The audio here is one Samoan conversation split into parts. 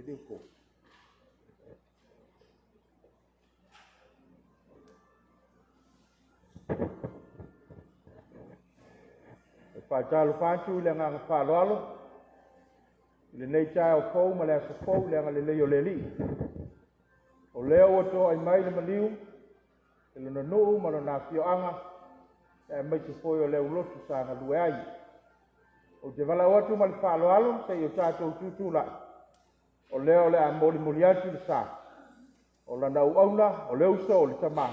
Video call. E faatalofa atu i le agaga faaaloalo i lenei taeao fou ma le aso fou i le agalelei o le Alii, o lea ua toai mai le maliu i lona nuu ma lona afioaga, aemaise foi o le aulotu sa galue ai. Ou te valaau atu ma le faaaloalo se i o tatou tutulai, o lea o le a molimoli atu le sa o lana auauna, o le uso, o le tama,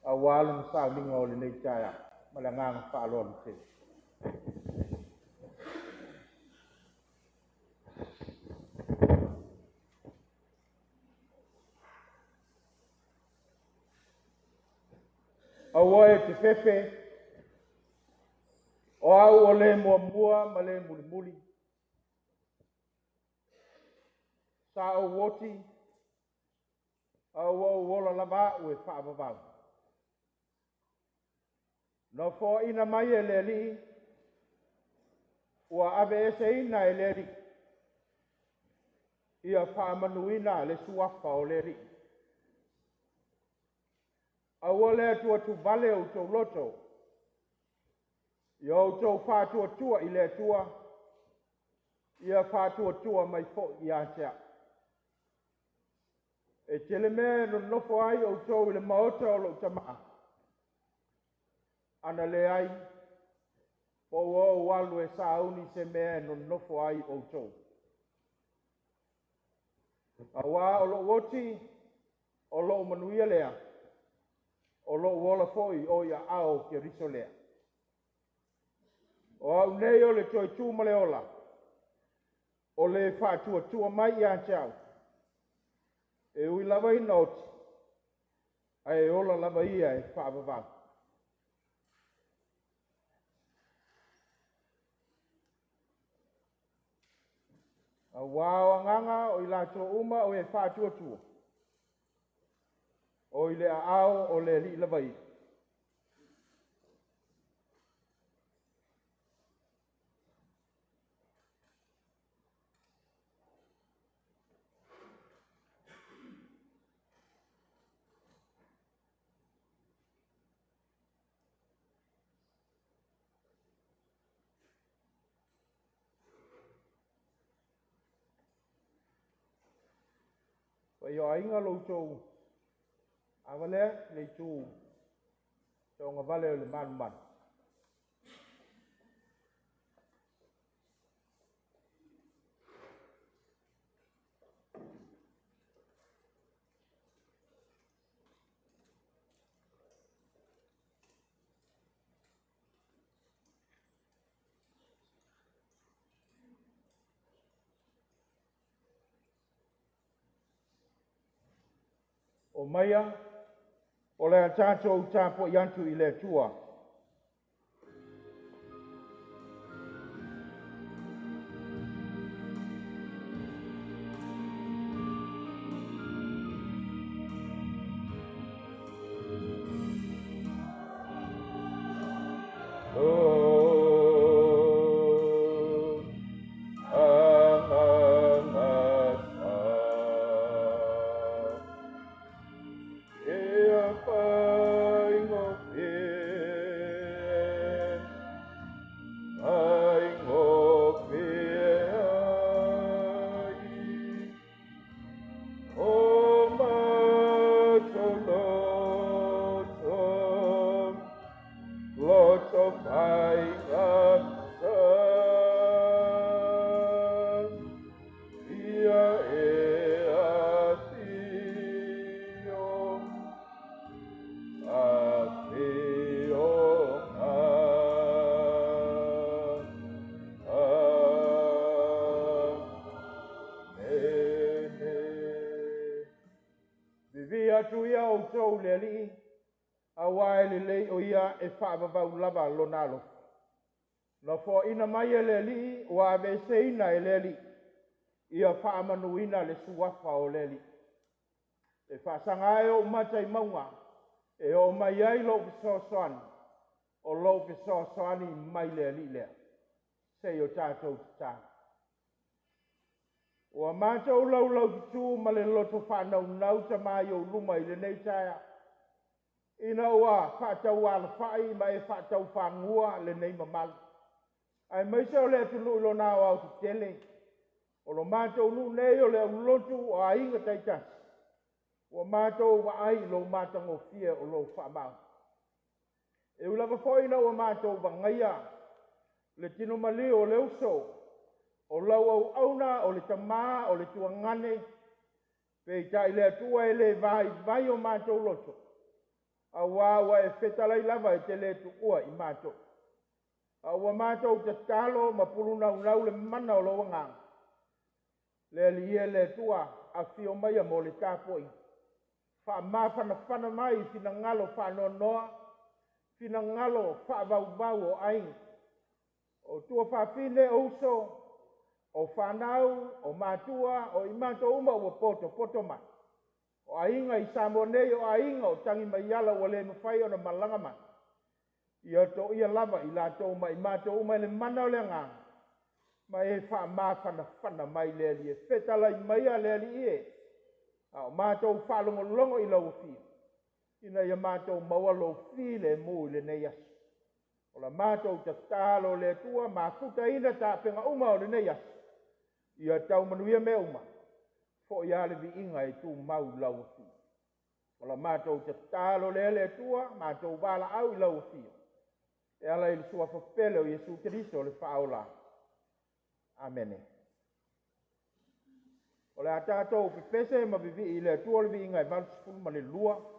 aua lona sauniga o lenei taeao ma le agaga faaaloalo tele. Aua e te fefe, o au o le muamua ma le mulimuli. Sa ou oti, a ua ou ola lava au e faavavau. Na foaina mai e le Alii, ua aveeseina e le Alii, ia faamanuina le suafa o le Alii. Aua le atuatuvale o outou loto, ia outou faatuatua i le Atua, ia faatuatua mai foi ia te au. E tele mea e nonofo ai outou i le maota o lou tama, ana leai, po ua ou alu e sauni se mea e nonofo ai outou. Auā o lou oti, o lou manuia lea, o lou ola foi o i aao o Keriso lea. O au nei o le toe tu ma le ola, o le faatuatua mai ia te au, e ui lava ina oti, ae ola lava ia e faavavau. Auā o agaga o i latou uma o e faatuatua, o i le aao o le Alii lava ia. Paia o aiga, lo outou ava lea i le itu toagavale o le malumalu. O maia, o le a tatou tapuai atu i le Atua. Vivia atu ia outou le Alii, auā e lelei o ia e faavavau lava lona alofa. Na foaina mai e le Alii, ua aveeseina e le Alii, ia faamanuina le suafa o le Alii. E faasaga ai ou mata i mauga, e oo mai ai lou fesoasoani, o lou fesoasoani mai le Alii lea. Se i o tatou tatalo. Ua matou laulaututu ma le loto faanaunau Tama i ou luma i lenei taeao, ina ua faataualafai ma e faataufagua lenei mamalu, aemaise o le atunuu i lona aoaotetele. O lo matou nuu nei o le aulotu o aiga taitasi, ua matou vaai i lou matagofie o lou faamaoni. E ui lava foi ina ua matou vagaia le tino maliu o le uso, o lau auauna, o le tama, o le tuagane, peitai le Atua e le vaivai o matou loto, auā ua e fetalai lava e te le tuua i matou. A ua matou tatalo ma pulunaunau le mana o lou agaga, le Alii e le Atua, afio maia mo le tapuaiga, faamafanafana mai finagalo faanoanoa, finagalo faavauvau o aiga, o tuafafine, o uso, o fanau, o matua, o i matou uma ua potopoto mai, o aiga i Samoa nei, o aiga o tagi mai ala ua le mafai ona malaga mai. Ia toia lava i latou ma i matou uma i le mana o le agaga, ma e faamafanafana mai le Alii e. Fetalai maia le Alii e, a o matou faalogologo i lau afio, ina ia matou maua lou filemu i lenei aso. O la matou tatalo le Atua, mafutaina tapena uma o lenei aso, ia tau manuia mea uma, foi lava le viiga e tumau i lau afio. O la matou tatalo lea le Atua, matou valaau i lau afio, e ala i le suafa pele o Iesu Keriso le Faaola. Amene. O le a tatou pepese ma vivii i le Atua le viiga e 82.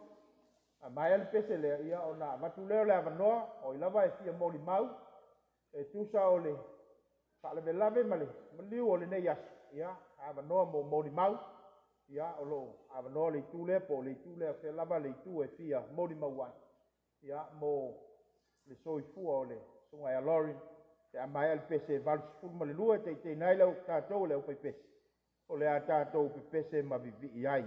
A maea le pese lea, ia ona avatu lea o le avanoa, o ai lava e fia molimau, e tusa o le faalavelave ma le maliu o lenei aso, ia, avanoa mo molimau, ia, o lo o avanoa le itu lea po o le itu lea, o fea lava le itu e fia molimau ai, ia, mo le soifua o le susuga ia Lauren, pe a maea le pese e 82 e taitaiina ai tatou e le aufaipese, o le a tatou pepese ma vivii ai.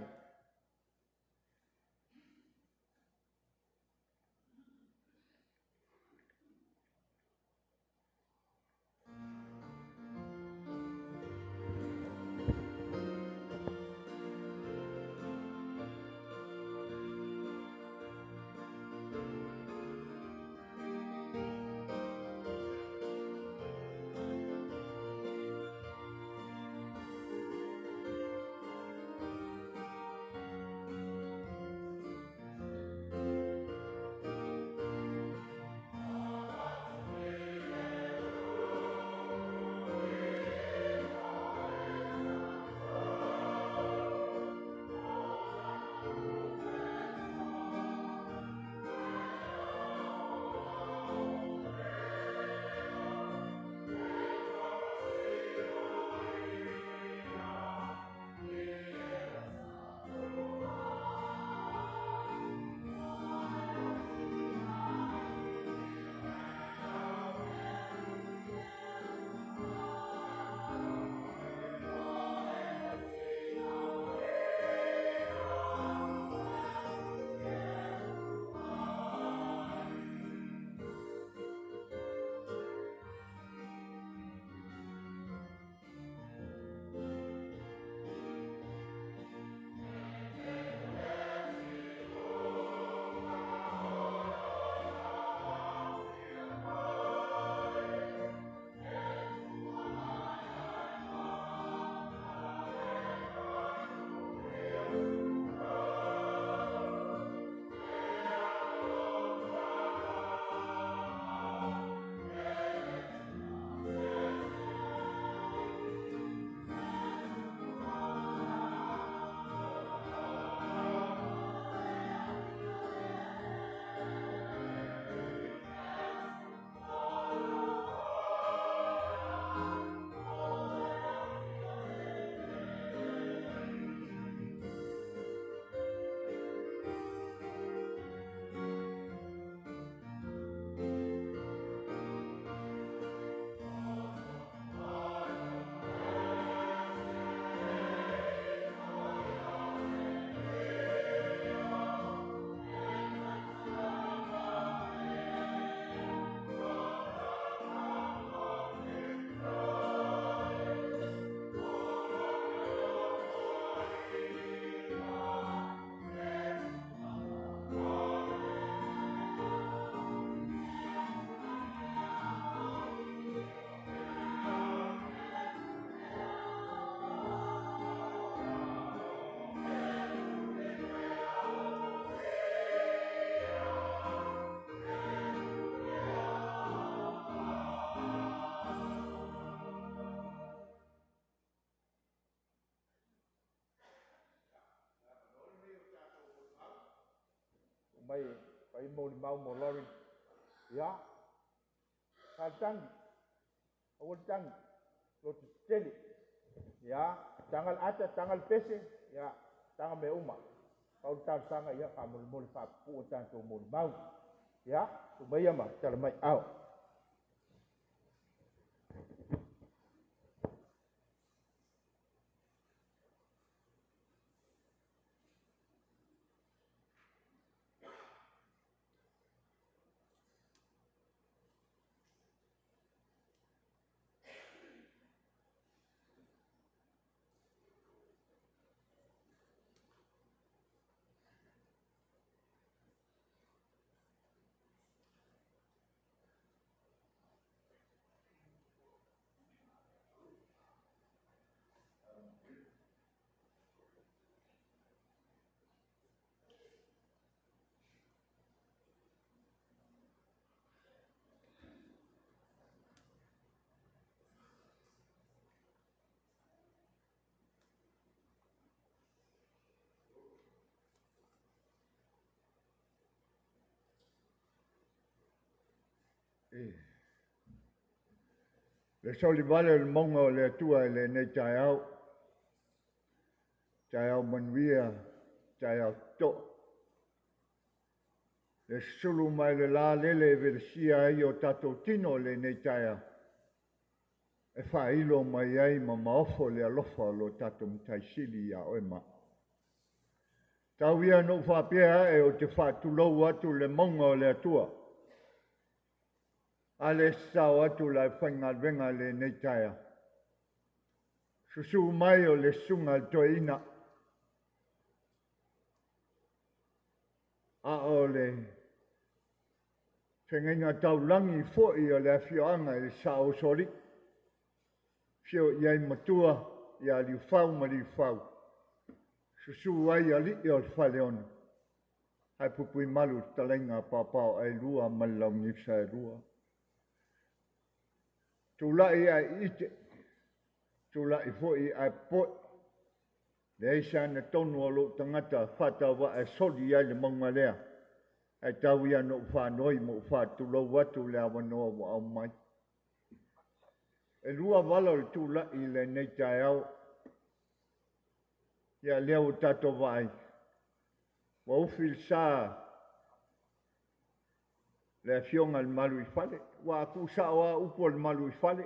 mai fai molimau mo Lori. Ia, sa tagi, aua le tagi, loto tetele. Ia, taga le ata, taga le pese, ia, taga mea uma. Pau le talosaga, ia, faamolemole faapupuu a tatou molimau. Ia, tuu maia ma tala mai ao. Le solivale o le mauga o le Atua i lenei taeao, taeao manuia, taeao totoa. Le sulu mai le la lele e velesia ai o tatou tino i lenei taeao, e faailo mai ai ma maofo le alofa o lo tatou Matai Sili ia oe ma. Tau ia na ou faapea ae ou te faatulou atu le mauga o le Atua. A le sao atu la faigaluega lenei taeao. Susu mai o le susuga i le toeaina. A o le fegaiga taulagi foi o le afioaga i le Sao Usoalii. Fio i ai matua ia Liufau ma Liufau. Susu ai alii o le Faleono. Hai pupui malu talaiga paopao ai lua ma le launiusa e lua. Tulai ai ite, tulai foi ai poe. Leai se ana tonu o lou tagata faatauvaa e soli ai le mauga lea. Ae tau ia na ou faanoi ma ou faatulou atu le avanoa ua aumai. E lua vala o le tulai i lenei taeao. Ia lea ua tatou vaai. Ua ufi le sa le afioga i le malu i fale. Ua tuusao lava upu o le malu i fale.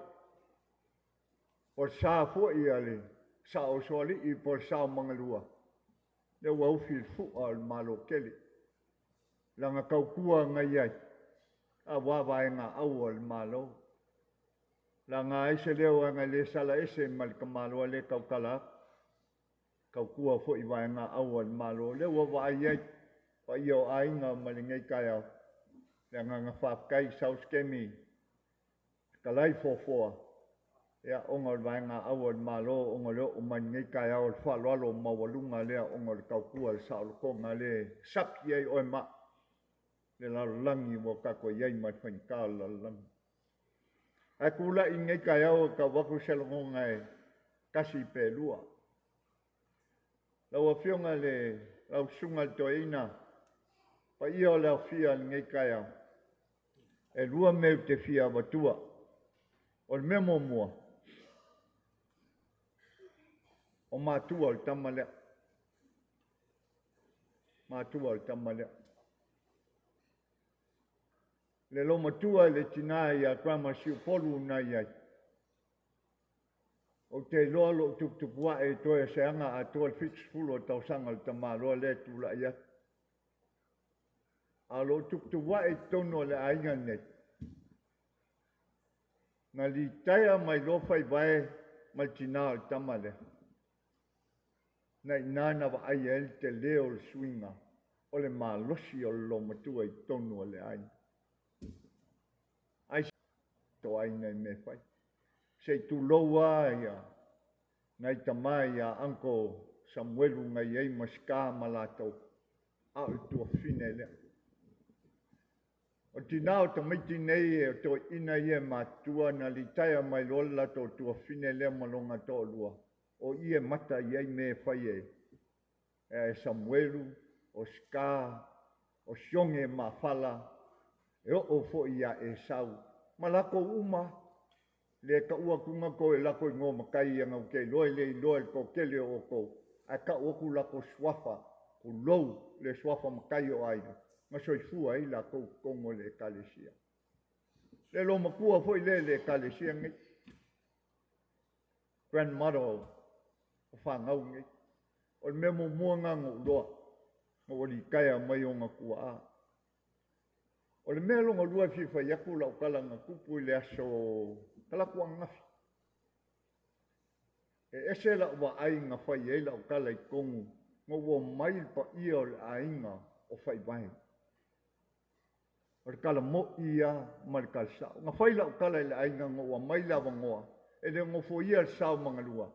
O le sa foi a le Sao Usoalii po o le Sao Magalua. Lea ua ufi le fua o le Malo tele. Laga tautua ngai ai. Aua vaega au o le Malo. Laga ai se leo aga le sala ese ma le tamaloa le tautala atu. Tautua foi vaega au o le Malo. Lea ua vaai ai paia o aiga ma lenei taeao. Le agaga faafetai Saosekemi talai foafoa. Ia, ona o le vaega au o le Malo, ona o le oo mai lenei taeao o le faaaloalo maualuga lea, ona o le tautua le saolotoga le sapi ai oe ma le lalolagi ua tatou i ai mai le faigata o le lalolagi. Ae tulai lenei taeao e tau atu se lagona e tasi pe lua. Lau afioga le lau susuga i le toeaina, paia o le aofia i lenei taeao, e lua mea ou te fia avatua. O le mea muamua, o matua o le tama lea. Matua o le tama lea. Le lomatua i le tina ia Grandma Siupolu na i ai. Ou te iloa lou tuputupuae e toe seaga atoa le 70 o tausaga o le tamaloa lea e tulai atu. A o lou tuputupuae i totonu o le aiga lenei, na litaea mai loa faivae ma le tina o le tama lea. Na ina na vaai ai le tele o le suiga o le malosi o le lomatua i totonu o le aiga. Ai to aiga i mea fai. Se i tulou lava ia nai tama ia Uncle Samuelu ngai ai ma Scar ma latou, a o le tuafine lea. O tina o tamaiti nei e toeaina ia e matutua na litaea mai loa le latou tuafine lea ma lona toalua. O i e mata i ai mea e fai e Samuelu, o Scar, O Sioge Mafala e oo foi ia Esau ma lakou uma le taua atuga tou e lako igoa matai ia ou te iloa e le iloa e le toatele o outou ae tau atu lako suafa tulou le suafa matai o aiga na soifua ai lakou i totonu o le Ekalesia. Le loomatua foi lea i le Ekalesia nei, grandmother o fanau nei. O le mea muamua lena na ou iloa ina ua litaea mai ona tuaa. O le mea lona lua e fia fai atu lau tala na tupu i le aso talaatu ananafi. E ese lau vaai na fai ai lau tala i totonu na ua omai le paia o le aiga o Faivae. O le tala moi lava ma le tala sao. Na fai lau tala i le aiga na ua aumai le avanoa e le o nofoia le sa o Magalua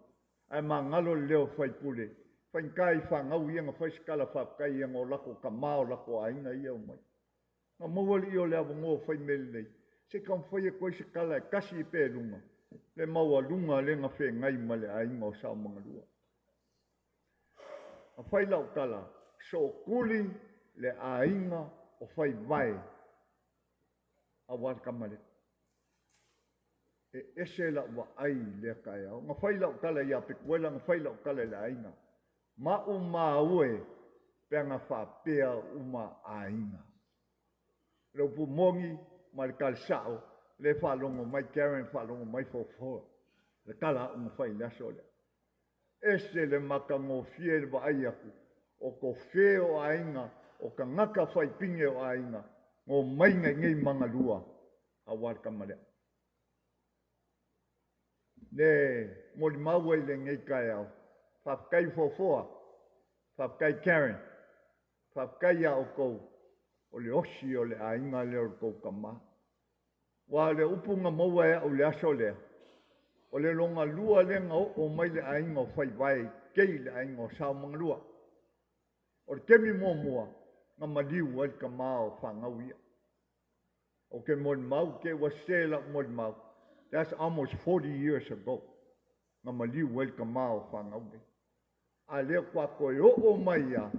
ae magalo le leo o faipule. Faigata i fanau ia na fai se tala faafetai ia na o latou tama o latou aiga ia omai. Na maua alii o le avanoa o fai mea lelei se i taumafai atu ai se tala e tasi pe luma le maualuga lea na feagai ma le aiga o Saomagalua. Na fai lau tala, sootuli le aiga o Faivae aua le tama lea. E ese lau vaai i lea taeao. Na fai lau tala ia Petuela, na fai lau tala i le aiga. Maumau e pe ana faapea uma aiga. Le upu moni ma le tala sao, le faalogo mai Karen, faalogo mai Fofoa. Le tala au na fai i le aso lea. Ese le matagofie i le vaai atu, o tofe o aiga, o tagata faipine o aiga, na omai i inei i Magalua, aua le tama lea. Le molimau ai i lenei taeao, faafetai Fofoa, faafetai Karen, faafetai ia outou, o le osi o le aiga lea o le tou tama. Aua o le upu na maua e au i le aso lea, o le lona lua lea na oo mai le aiga o Faivae i kei le aiga o Saomagalua. O le taimi muamua na maliu ai le tama o fanau ia. Ou te molimau te ua sese lau molimau. That's almost 40 years ago na maliu ai le tama o fanau nei. A lea faatoa toe oo mai ia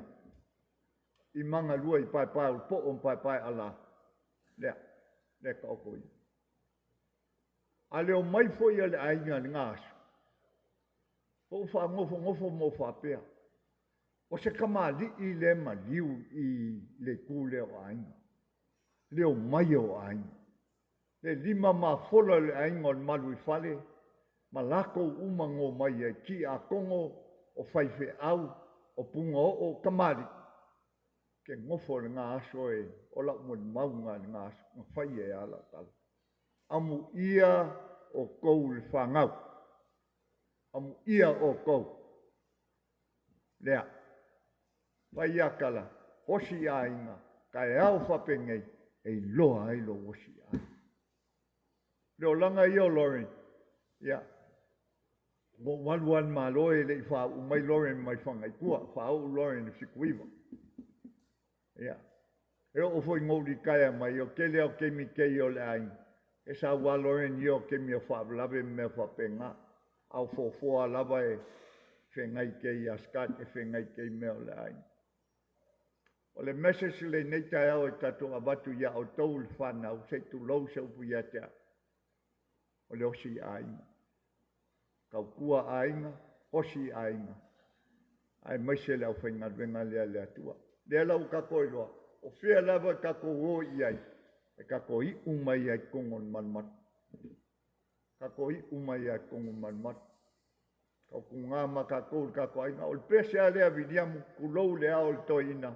i Magalua i paepae o le poo ma paepae ala lea, lea taoto ia. A le omai foi a le aiga i lena aso, ua ou faanofonofo ma ou faapea, o se tamalii lea maliu i le itu lea o aiga, le omai o aiga. Le lima mafola o le aiga o le Maluifale ma latou uma na omai ai, tiakono, o faifeau, o pugaoo, tamalii, ke nofo i lena aso e o lau molimauga i lena aso, na fai ai lava lau tala. Amuia outou le fanau, amuia outou. Lea, fai ia tala, osi aiga, taeao faapenei, e iloa ai lou osi aiga. Le olaga ia o Lauren, ia, ua ou alu lava i le Malo e le i faauu mai Lauren mai Fagaitua, faauu Lauren i le 79. Ia, e oo foi ina ou litaea mai, o le tele lava o taimi kei o le aiga, e sau lava Lauren ia o taimi o faalavelave ma mea faapena, a o foafoa lava e feagai kei ia Scott, e feagai kei mea o le aiga. O le message lenei taeao e tatou avatu ia outou le fanau, se i tulou se upu ia te au, o le osi aiga. Tautua aiga, osi aiga, aemaise le aufaigaluega lea a le Atua. Lea la ua tatou iloa, o fea lava e tatou o i ai, e tatou iu mai ai i totonu o le malumalu. Tatou iu mai ai i totonu o le malumalu. Tautuga ma tatou i le tatou aiga. O le pese lava lea a Viliamu, tulou le ao o le toeaina,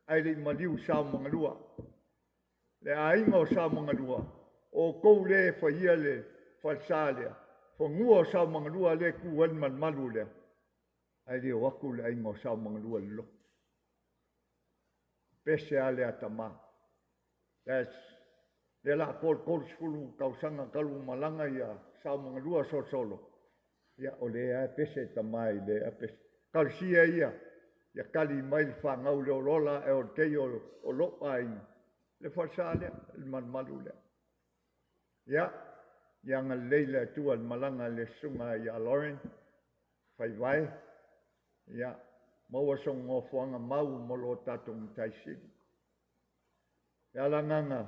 ae le i maliu Saomagalua. Le aiga o Saomagalua, o outou lea e faia le falesa lea, fanua o Saomagalua lea e tu ai le malumalu lea, ae le o atu le aiga o Saomagalua i le lotu. Pese lava lea a tama. That's, lea la atoa le 30 tausaga talu ua malaga ia Saomagalua solosolo, ia o lea lava e pese tama i lea pese. Talosia ia, ia tali mai le fanau le olola e o le tei o lou aiga, le falesa lea, le malumalu lea. Ia, ia agalelei le Atua i le malaga a le susuga ia Lauren Faivae, ia maua sona nofoaga mau mo lo tatou Matai Sili. Le a le agaga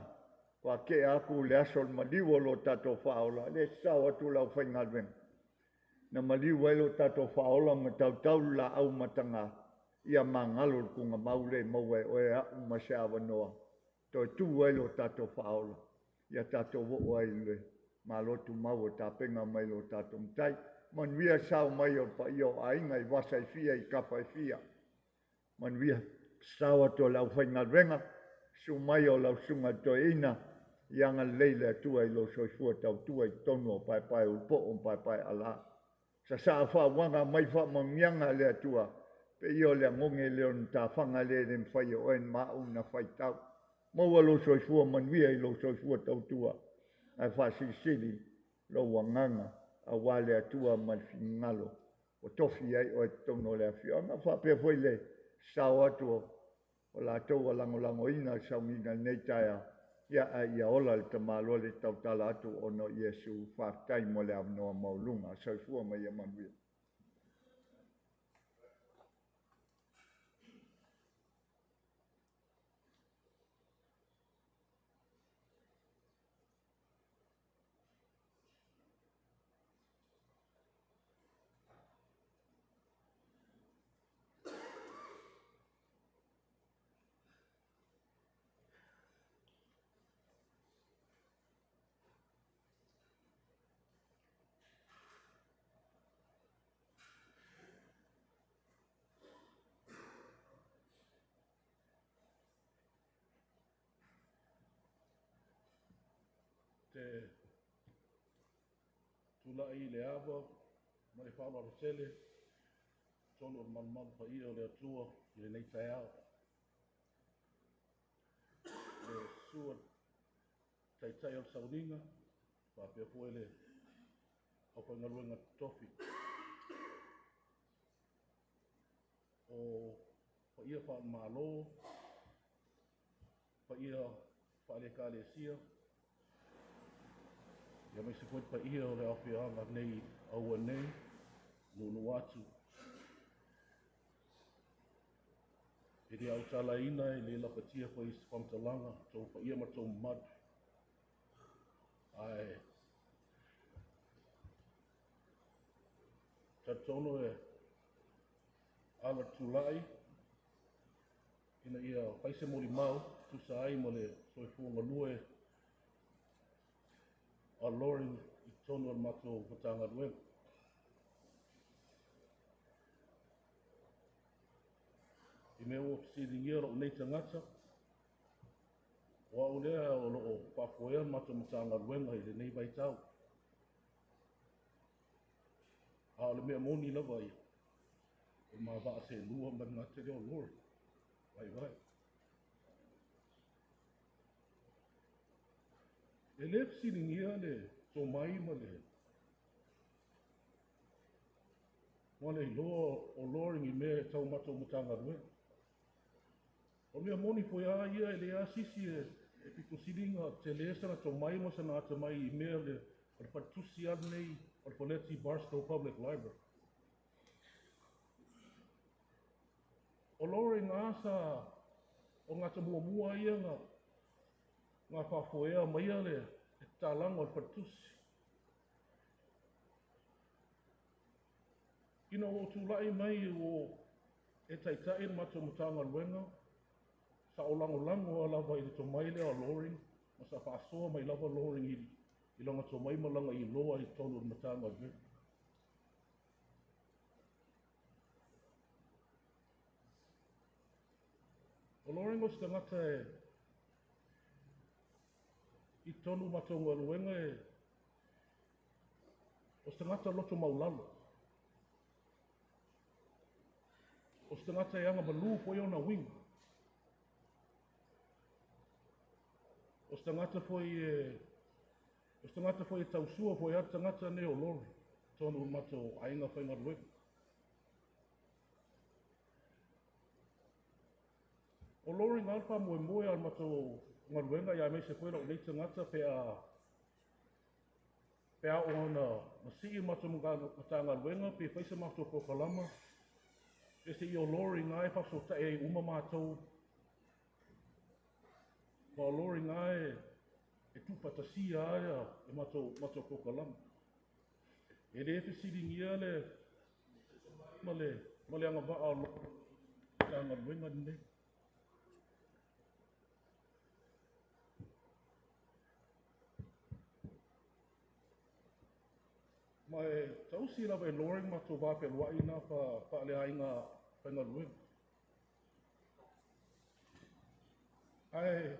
faatea atu le aso o le maliu o lo tatou Faaola, lea e sao atu le aufaigaluega, na maliu ai lo tatou Faaola ma tautau le laau mataga, ia magalo le tugamau le maua e oe au ma se avanoa, toe tu ai lo tatou Faaola, ia tatou oo ai i le Malo tumau o tapena mai lo tatou Matai. Manuia sao mai o le paia o aiga i vasa e fia i tafa e fia. Manuia sao atu o le aufaigaluega, susu mai o lau susuga i le toeaina, ia agalelei le Atua i lou soifua tautua i totonu o paepaeulupo'o ma paepaeaala. Sasaa faauaga mai faamanuiaga a le Atua, pei o le agoge lea o le matafaga lea e le mafai e oe ma au ona faitau. Maua lou soifua manuia i lou soifua tautua, ae faasilisili lou agaga aua le Atua ma le finagalo ua tofi ai oe i totonu o le afioaga. Faapea foi le sao atu o latou ua lagolagoina le sauniga i lenei taeao, ia ae ia ola le tamaloa le tautala atu ona o Iesu. Faafetai mo le avanoa maualuga. Soifua ma ia manuia. Te tulai i le ava ma le faaaloalo tele totonu o le malumalu paia o le Atua i lenei taeao. Le susu o le taitai o le sauniga, faapea foi le aufaigaluega totofi. O paia faale-Malo, paia faale-Ekalesia, aemaise foi le paia o le afioaga nei Aua nei, nuunuu atu. E le autalaina, e le lapatia foi i se faamatalaga outou paia ma outou mamalu. Ae talitonu e ala tulai ina ia fai se molimau tusa ai ma le soifua galue a Loring i totonu o le matou Matagaluega. I mea ua fesiligia lou nei tagata, o au lea o loo faafoea le matou Matagaluega i lenei vaitau. A o le mea moni lava ia, o le mavaa seelua ma le gata lea o Loring. Vaivai. E le fesiligia le tomai ma le iloa o Loring i mea e tau matou Matagaluega. O mea moni foi a ia, e leai lava se isi e pito sili ona tele sana tomai ma sana atamai i mea o le faletusi lava lenei o le Feleti Barstow Public Library. O Loring lava sa o gata muamua ia na faafoea maia le tatalaga o le faletusi. Ina ua ou tulai mai ua e taitai le matou Matagaluega, sa ou lagolago lava i le tomai lea o Loring, ma sa faasoa mai lava Loring i lona tomai ma lana iloa i totonu o le Matagaluega. O Loring o se tagata e i totonu o matou galuega, o se tagata loto maulalo. O se tagata e agamalu foi ona uiga. O se tagata foi e, o se tagata foi e tausua foi a le tagata nei o Loring, totonu o matou aiga faigaluega. O Loring lava le faamoemoe o le matou galuega, ia aemaise foi lou nei tagata pe a oo ona masii le matou Matagaluega pe fai se matou polokalama, pe se i o Loring lava e faafesootai ai uma matou. Ma o Loring lava e tuufaatasia lava le matou polokalame. E le fesiligia le ma le ma le agavaa o Loring i le Matagaluega lenei. Ma e tausi lava e Loring matou va fealuai na faaleaiga faigaluega. Ae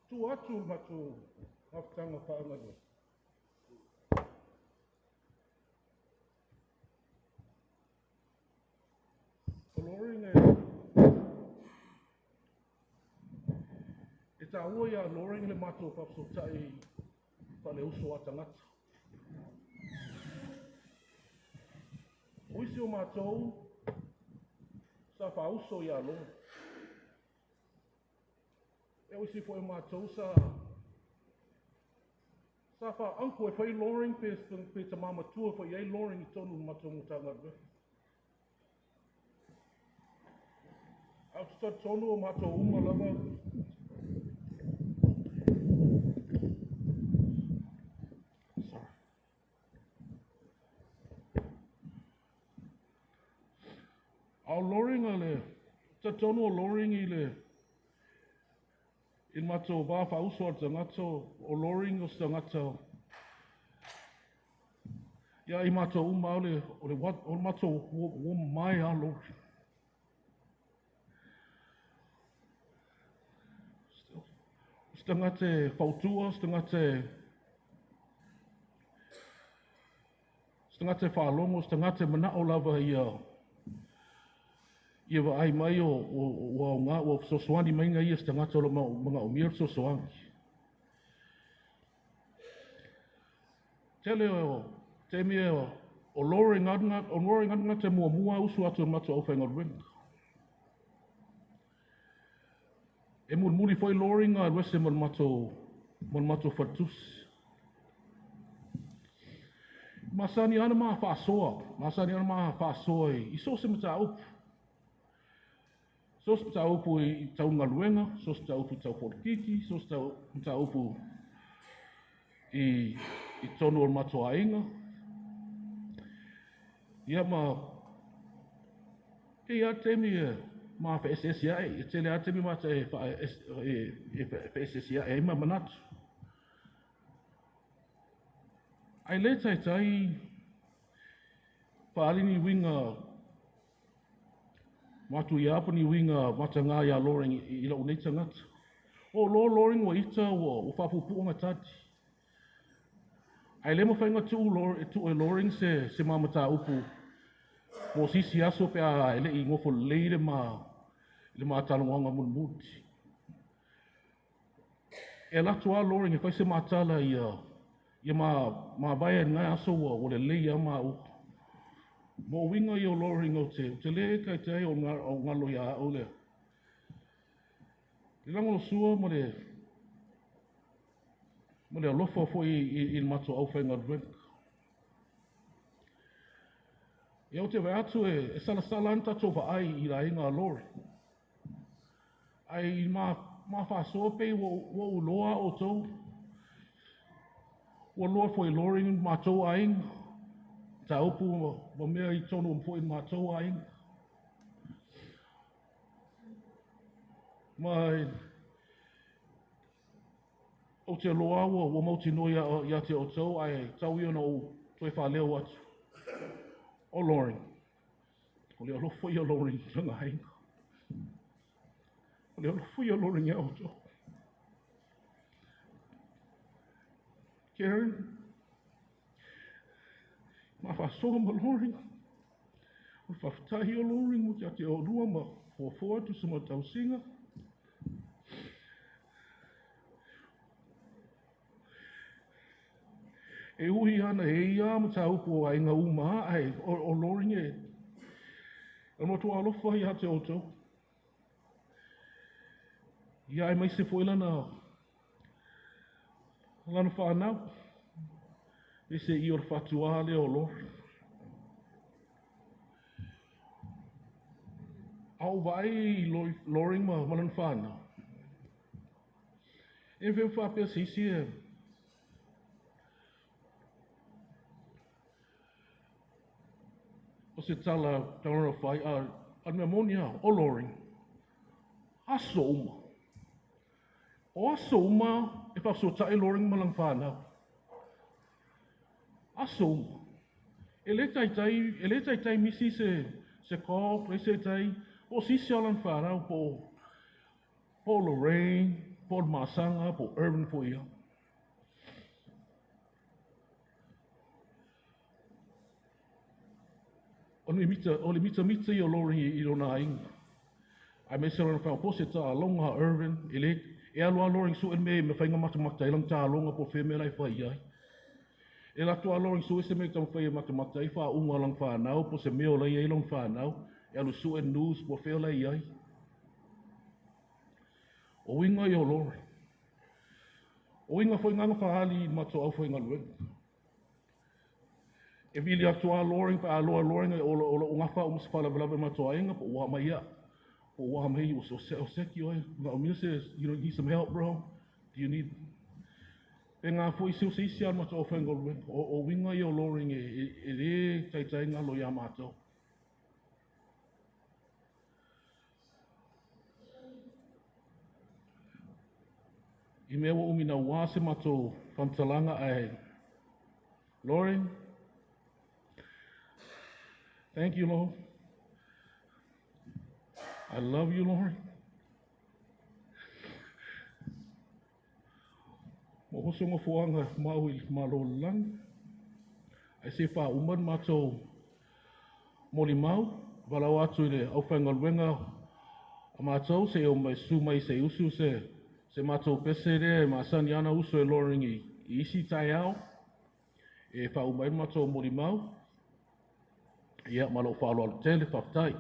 tua atu le matou mafutaga faalegaluega. O Loring e taua ia Loring le matou faafesootai faaleuso a tagata. O isi o matou sa faauso ia Loring. E o isi foi o matou sa faa-uncle e fai Loring pe tama matua foi ai Loring i totonu o le matou Matagaluega. Ae ou te talitonu o matou uma lava Sorry. A o Loring a le talitonu o Loring i le matou va faauso a le tagata, o Loring o se tagata ia i matou uma o le matou uo mamae lava Loring. O se tagata e fautua, o se tagata e faalogo, o se tagata e manao lava ia vaai mai ua aoga, ua fesoasoani mai ia se tagata o lo o manaomia le fesoasoani. Tele o taimi o Loring lava te muamua usu atu i le matou aufaigaluega. E mulimuli foi Loring alu ese ma le matou faletusi. Masani lava ona ma faasoa, masani lava ona ma faasoa i so o se mataupu. So o se mataupu i tau galuega, so o se mataupu i tau polokiki, so o se mataupu i totonu o le matou aiga. Ia ma e i ai lava taimi e ma feeseeseai, e tele lava taimi ma te feeseeseai ai ma manatu. Ae le taitai faaali ni uiga matuia po o ni uiga mataga ia Loring i lou nei tagata. O loa Loring ua ita ua faapuupuu ona tali. Ae le mafai ona tuu e Loring se ma mataupu mo se isi aso pe a e le i nofo lelei le ma talanoaga mulimuli. E alu atu lava Loring e fai se matala ia mavae ai i lena aso ua lelei lava maua. Ma o uiga ia o Loring ou te le taitai o galo ia au le lagolagosua ma le alofa foi i le matou aufaigaluega. Ia ou te vaai atu e salasala lava na tatou vaai i le aiga a Loring. Ae i ma faasoa pei ua ou iloa lava outou. Ua iloa foi e Loring matou aiga, mataupu ma mea i totonu foi o matou aiga. Ma ou te iloa ua mautinoa ia te outou, ae tau ia ona ou toe faaleo atu. O Loring, o le alofa ia o Loring i lana aiga. O le alofa ia o Loring ia outou. Karen, ma faasoa ma Loring. O le faafetai o Loring mo te ate o lua ma fuafua atu se matausiga. E ui ana e ia mataupu o aiga uma ae o Loring e o matua alofa ia te outou. Ia ai mai se foi lana whanau. E se i o le whatua le o Loring. A o vai Loring ma lana whanau. E mafai ona faapea se isi e o se tala taulana fai, a o le mea moni lava, o Loring, aso uma. O aso uma e faafesootai Loring ma lana fanau. Aso uma. E le taitai, e le taitai misi se call, le se tai, po o sisi o lana fanau, po o Lorraine, po o le Masaga, po o Irvin foi ia. O le mitamita ia o Loring i lona aiga. Aemaise lona whanau, po se taaloga a Irvin, e le, e alu a Loring sue le mea e mafai ona matamata ai lana taaloga po o fea mea la e fai ai. E alu atu a Loring sue se mea e taumafai e matamata ai faauuga o lana whanau, po se mea o la e i ai lona whanau, e alu sue news po o fea la e i ai. O uiga ia o Loring. O uiga foi na na faaali i le matou aufaigaluega. E vili atu a Loring, pe a loa Loring, o lou gafa au ma se faalavelave matou aiga, po ua mai ia. Po ua mai o seki oe. Na o mea se, you know, need some help, bro? Do you need... E ngā foi se o se isi a matou aufaigaluega. O uiga ia o Loring e le taitai galo ia matou. I mea ua umi na ua se matou faamatalaga ae Loring, thank you, Lord. I love you, Lord. Mo hoso ngā fuanga mau i malo langi. Ai se wha uman mātou moli mau, walau atu i le aufaigaluega a mātou, se o mai su mai se usu se mātou pese rea e masani ana usu e Loring i isi taeao, e wha umai mātou moli mau. Ia, ma lou faaaloalo tele, faafetai.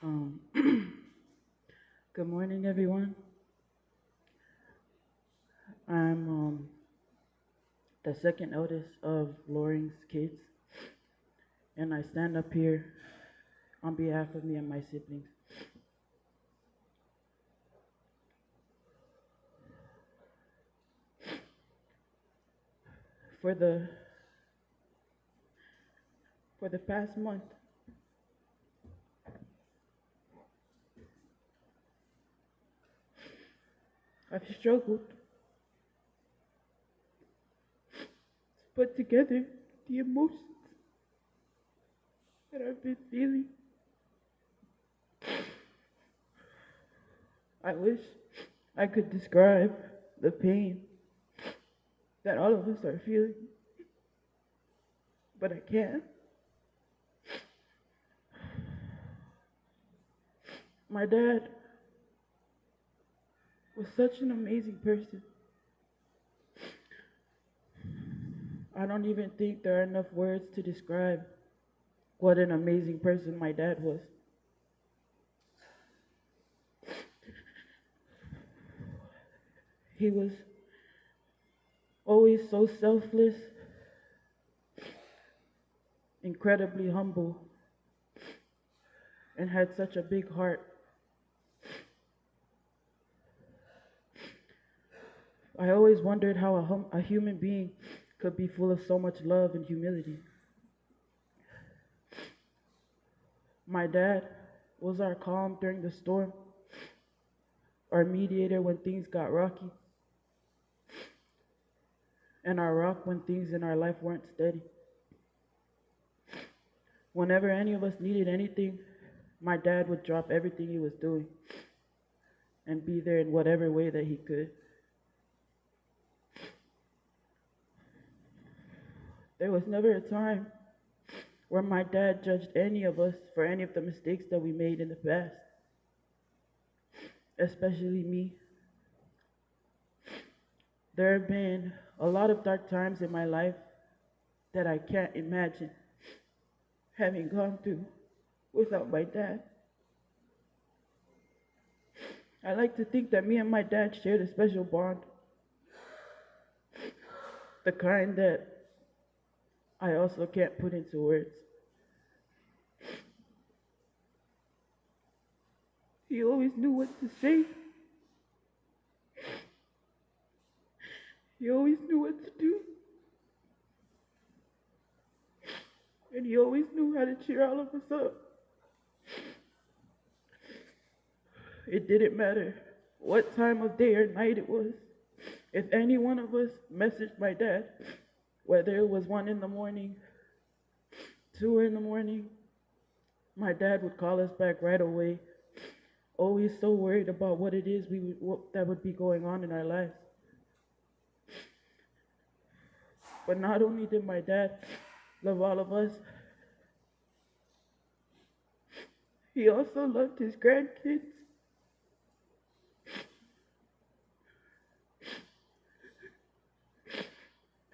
Good morning, everyone. I'm the second eldest of Loring's kids, and I stand up here on behalf of me and my siblings. For the past month, I've struggled to put together the emotions that I've been feeling. I wish I could describe the pain that all of us are feeling, but I can't. My dad was such an amazing person. I don't even think there are enough words to describe what an amazing person my dad was. He was always so selfless, incredibly humble, and had such a big heart. I always wondered how a human being could be full of so much love and humility. My dad was our calm during the storm, our mediator when things got rocky, and our rock when things in our life weren't steady. Whenever any of us needed anything, my dad would drop everything he was doing and be there in whatever way that he could. There was never a time where my dad judged any of us for any of the mistakes that we made in the past, especially me. There have been a lot of dark times in my life that I can't imagine having gone through without my dad. I like to think that me and my dad shared a special bond, the kind that I also can't put into words. He always knew what to say. He always knew what to do. And he always knew how to cheer all of us up. It didn't matter what time of day or night it was. If any one of us messaged my dad, whether it was 1 in the morning, 2 in the morning, my dad would call us back right away, always so worried about what it is that would be going on in our lives. But not only did my dad love all of us, he also loved his grandkids.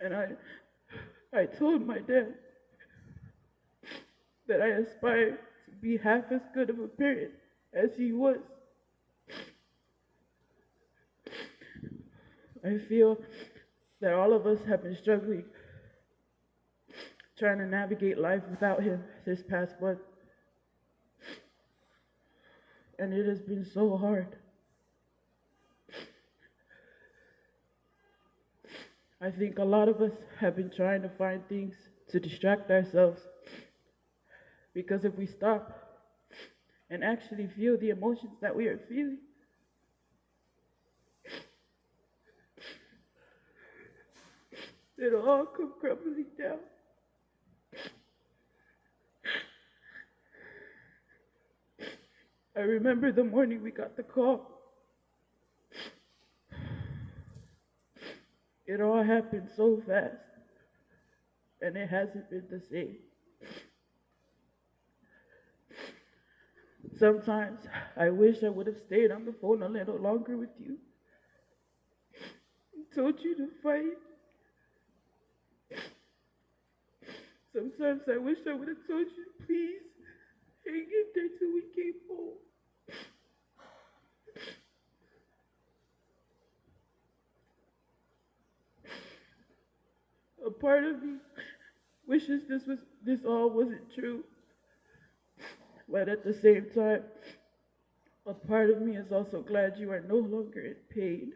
And I told my dad that I aspired to be half as good of a parent as he was. I feel that all of us have been struggling, trying to navigate life without him this past month. And it has been so hard. I think a lot of us have been trying to find things to distract ourselves, because if we stop and actually feel the emotions that we are feeling, it'll all come crumbling down. I remember the morning we got the call. It all happened so fast, and it hasn't been the same. Sometimes I wish I would have stayed on the phone a little longer with you and told you to fight. Sometimes I wish I would have told you, please hang in there till we came home. wishes this all wasn't true. But at the same time, a part of me is also glad you are no longer in pain.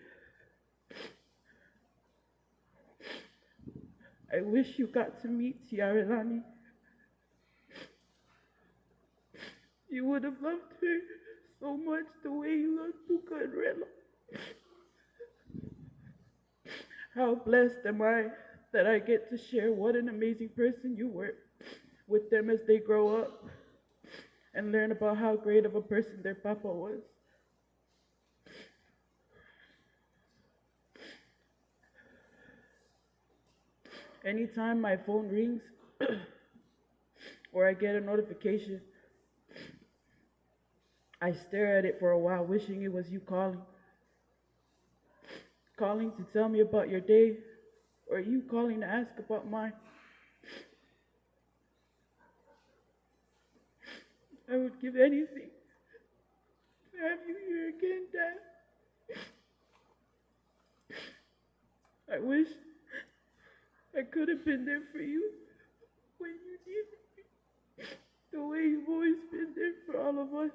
I wish you got to meet Tiaralani. You would have loved her so much the way you loved Puka and Rela. How blessed am I that I get to share what an amazing person you were with them as they grow up and learn about how great of a person their papa was. Anytime my phone rings or I get a notification, I stare at it for a while, wishing it was you calling. Calling to tell me about your day, or you calling to ask about mine. I would give anything to have you here again, Dad. I wish I could have been there for you when you needed me, the way you've always been there for all of us.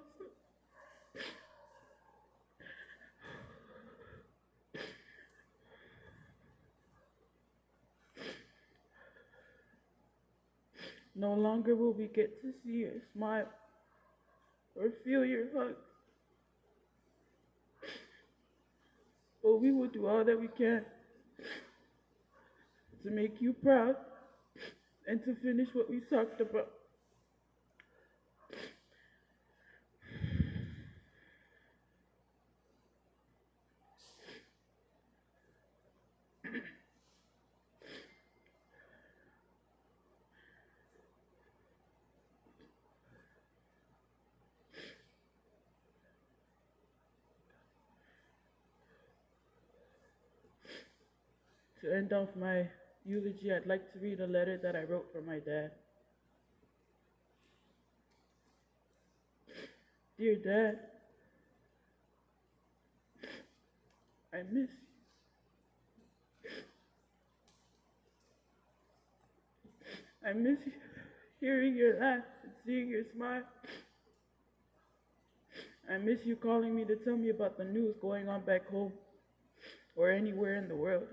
No longer will we get to see your smile or feel your hug, but we will do all that we can to make you proud and to finish what we talked about. To end off my eulogy, I'd like to read a letter that I wrote for my dad. Dear Dad, I miss you. I miss hearing your laugh and seeing your smile. I miss you calling me to tell me about the news going on back home or anywhere in the world.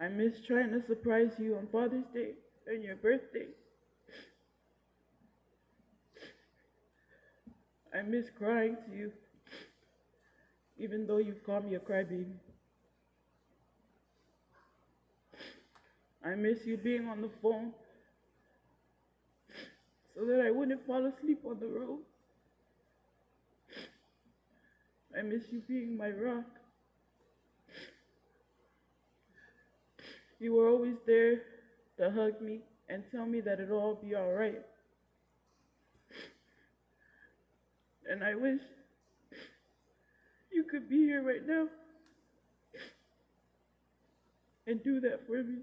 I miss trying to surprise you on Father's Day and your birthday. I miss crying to you, even though you've called me a crybaby. I miss you being on the phone so that I wouldn't fall asleep on the road. I miss you being my rock. You were always there to hug me and tell me that it'll all be all right. And I wish you could be here right now and do that for me.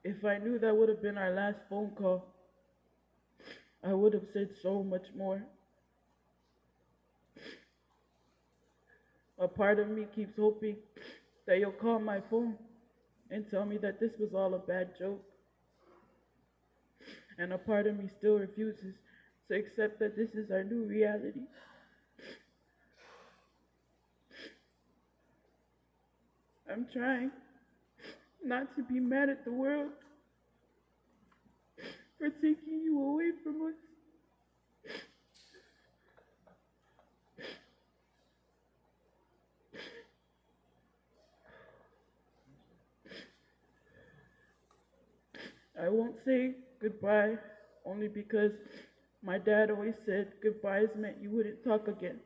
If I knew that would have been our last phone call, I would have said so much more. A part of me keeps hoping that you'll call my phone and tell me that this was all a bad joke. And a part of me still refuses to accept that this is our new reality. I'm trying not to be mad at the world for taking you away from us. I won't say goodbye only because my dad always said goodbyes meant you wouldn't talk again.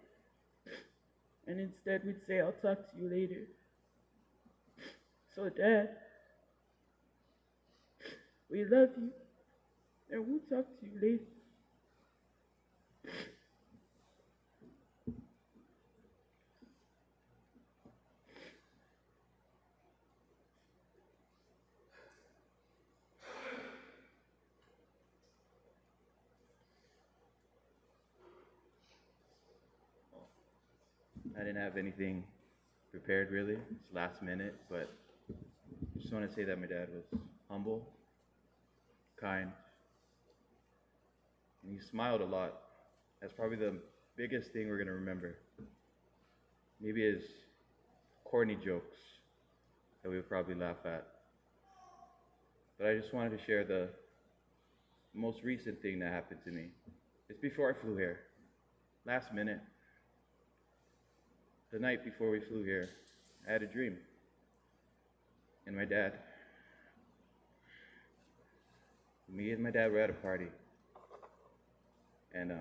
And instead we'd say, I'll talk to you later. So Dad, we love you and we'll talk to you later. I didn't have anything prepared really. It's last minute, but just want to say that my dad was humble, kind, and he smiled a lot. That's probably the biggest thing we're gonna remember. Maybe his corny jokes that we would probably laugh at. But I just wanted to share the most recent thing that happened to me. It's before I flew here, last minute. The night before we flew here, I had a dream. And my dad, me and my dad were at a party. And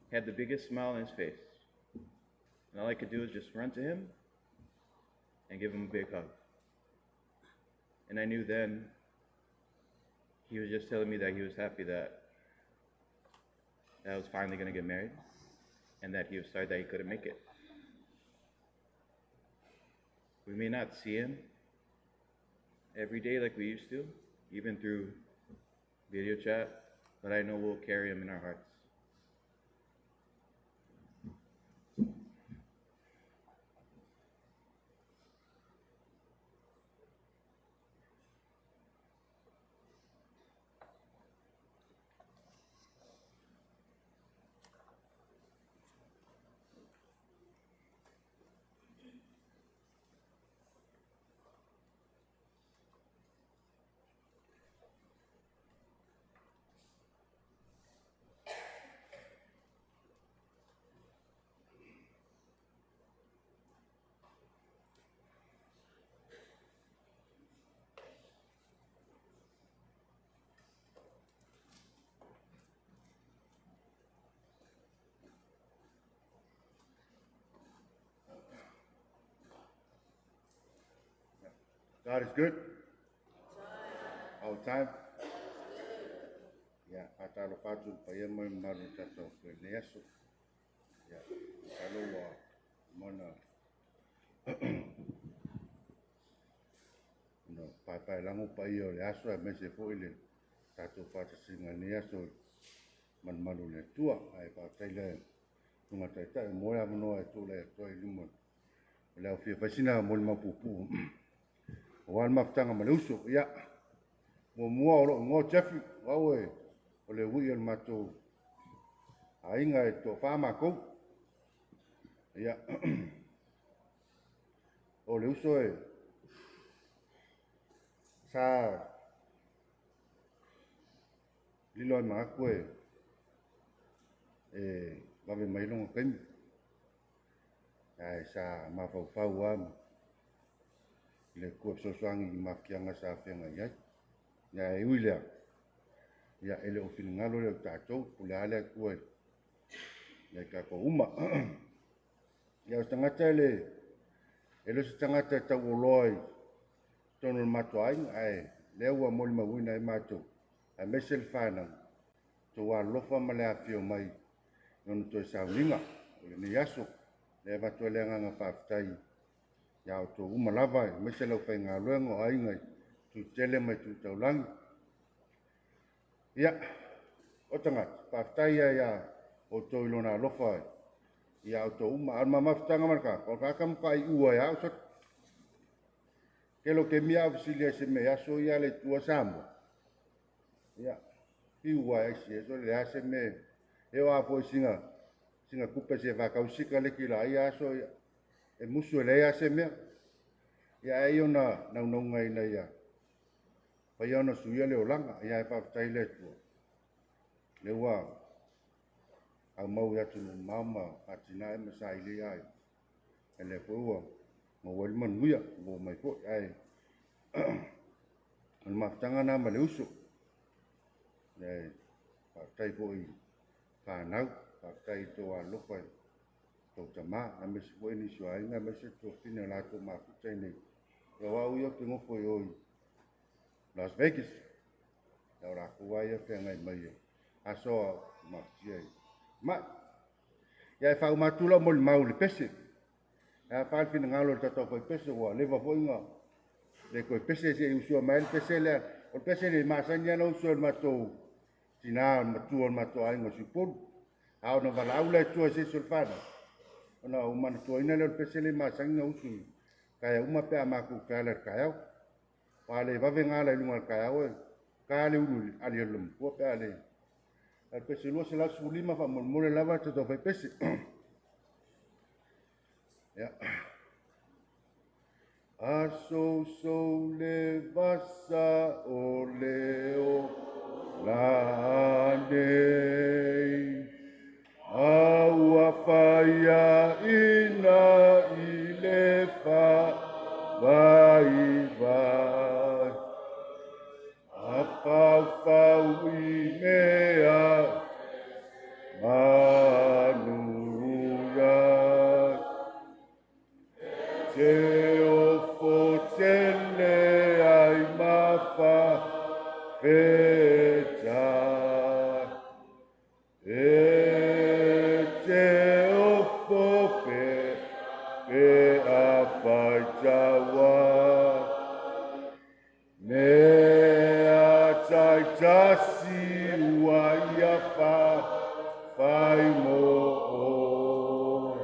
he had the biggest smile on his face. And all I could do was just run to him and give him a big hug. And I knew then he was just telling me that he was happy that I was finally going to get married and that he was sorry that he couldn't make it. We may not see him every day like we used to, even through video chat, but I know we'll carry him in our hearts. God is good. All the time. Ia, faatalofa atu i le paia ma le mamalu o le tatou i lenei aso. Ia, masalo ua uma ona paepaelago paia o le aso aemaise foi le tatou faatasiga i lenei aso i malumalu o le Atua. Ae faafetai le Susuga Taitai mo le avanoa e tulai atu ai i luma o le aofia fai sina molimau puupuu aua le mafutaga ma le uso. Ia, muamua o lou igoa o Jeffrey, o au e o le ui'i o le matou aiga e toafa makou. Ia, o le uso e sa lilo ai ma aku e vave mai lona taimi. Ae sa mafaufau lava i le Atua e fesoasoani i mafatiaga sa feagai ai. Ia e ui i lea, ia e le o finagalo lea o tatou, pule lava le Atua ia i tatou uma. Ia o se tagata e le o se tagata e tauoloa i totonu o le matou aiga, ae lea ua molimauina ai matou, aemaise le fanau, outou alolofa ma le afifio mai i ona toe sauniga o lenei aso. Lea e avatu ai le agaga faafetai ia outou uma lava, aemaise le aufaigaluega o aiga i Tutele ma i Tutaulagi. Ia, o tagata, faafetai ia outou i lona alofa ia outou uma. A o le mamafutaga ma le tagata, o le tagata matuai ua ia au sa tele o taimi a o fesili ai i se mea e aso ia le Atua Samoa. Ia, fiu ai si e so le a se mea e o a foi sina tupe se faatau sikaleti la ia aso ia e musu e leai lava se mea. Ia ai ona naunauga ina ia faia ona suia le olaga. Ia e faafetai le Atua. Le ua aumau i atunuu mamao ma atinae ma saili ai. E lea foi ua maua ai le manuia, ua mai foi. Ae o le mafutaga na ma le uso. E faafetai foi i fanau, faafetai i tou alolofa i tou tama, aemaise foi nisi o aiga, aemaise tuafafine o latou mafuta i nei. O au ia ou te nofo i o i Las Vegas. Ia o latou lava ia feagai mai e aso a mafutia i mai. Ia e faauma atu lau molimau i le pese. E a fa le finagalo o le tatou fai pese ua leva foi na le toe pese se i usua mai le pese lea. O le pese le masani ana usu e le matou tina o le matua o le matou aiga o Siupolu. A ona valaau le Atua i se isi o le fanau. Ona ou manatuaina lea o le pese lea e masani ona usu i taeao uma pe a matou feala i le taeao. Aua a le vave ona ala i luga i le taeao e ta le ulu i le aliali liomatua pe a le. A o le pese 215 faamolemole lava tatou fai pese. Ia. Asousou le vasa o le ola nei, a ua faiaina i le faavaivai, a faufau i mea manuia. Te ofo tele ai ma faafetai. E te ofo pe pe a faitaua. Mea taitasi ua ia fai mo oe.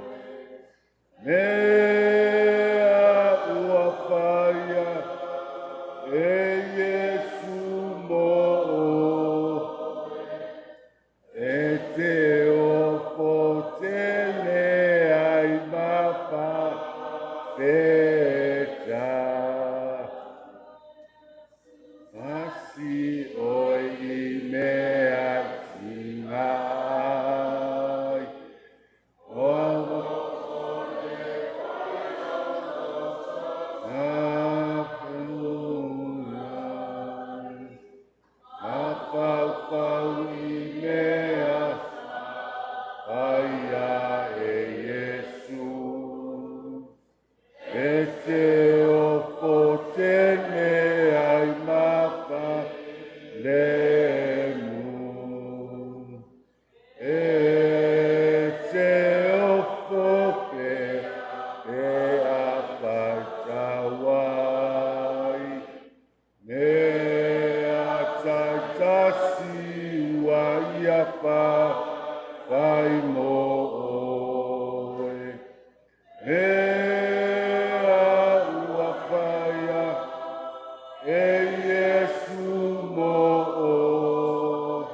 Mea ua faia e Iesu mo oe. E te ofo tele ai ma faafetai. Pasi oe i mea tinga ai. O a faufau i mea faia e Iesu. E te ofo tele ai ma falemu. E te ofo pe pe a faitauai. Mea taitasi ua ia fai mo oe. Mea ua faia e Iesu mo oe.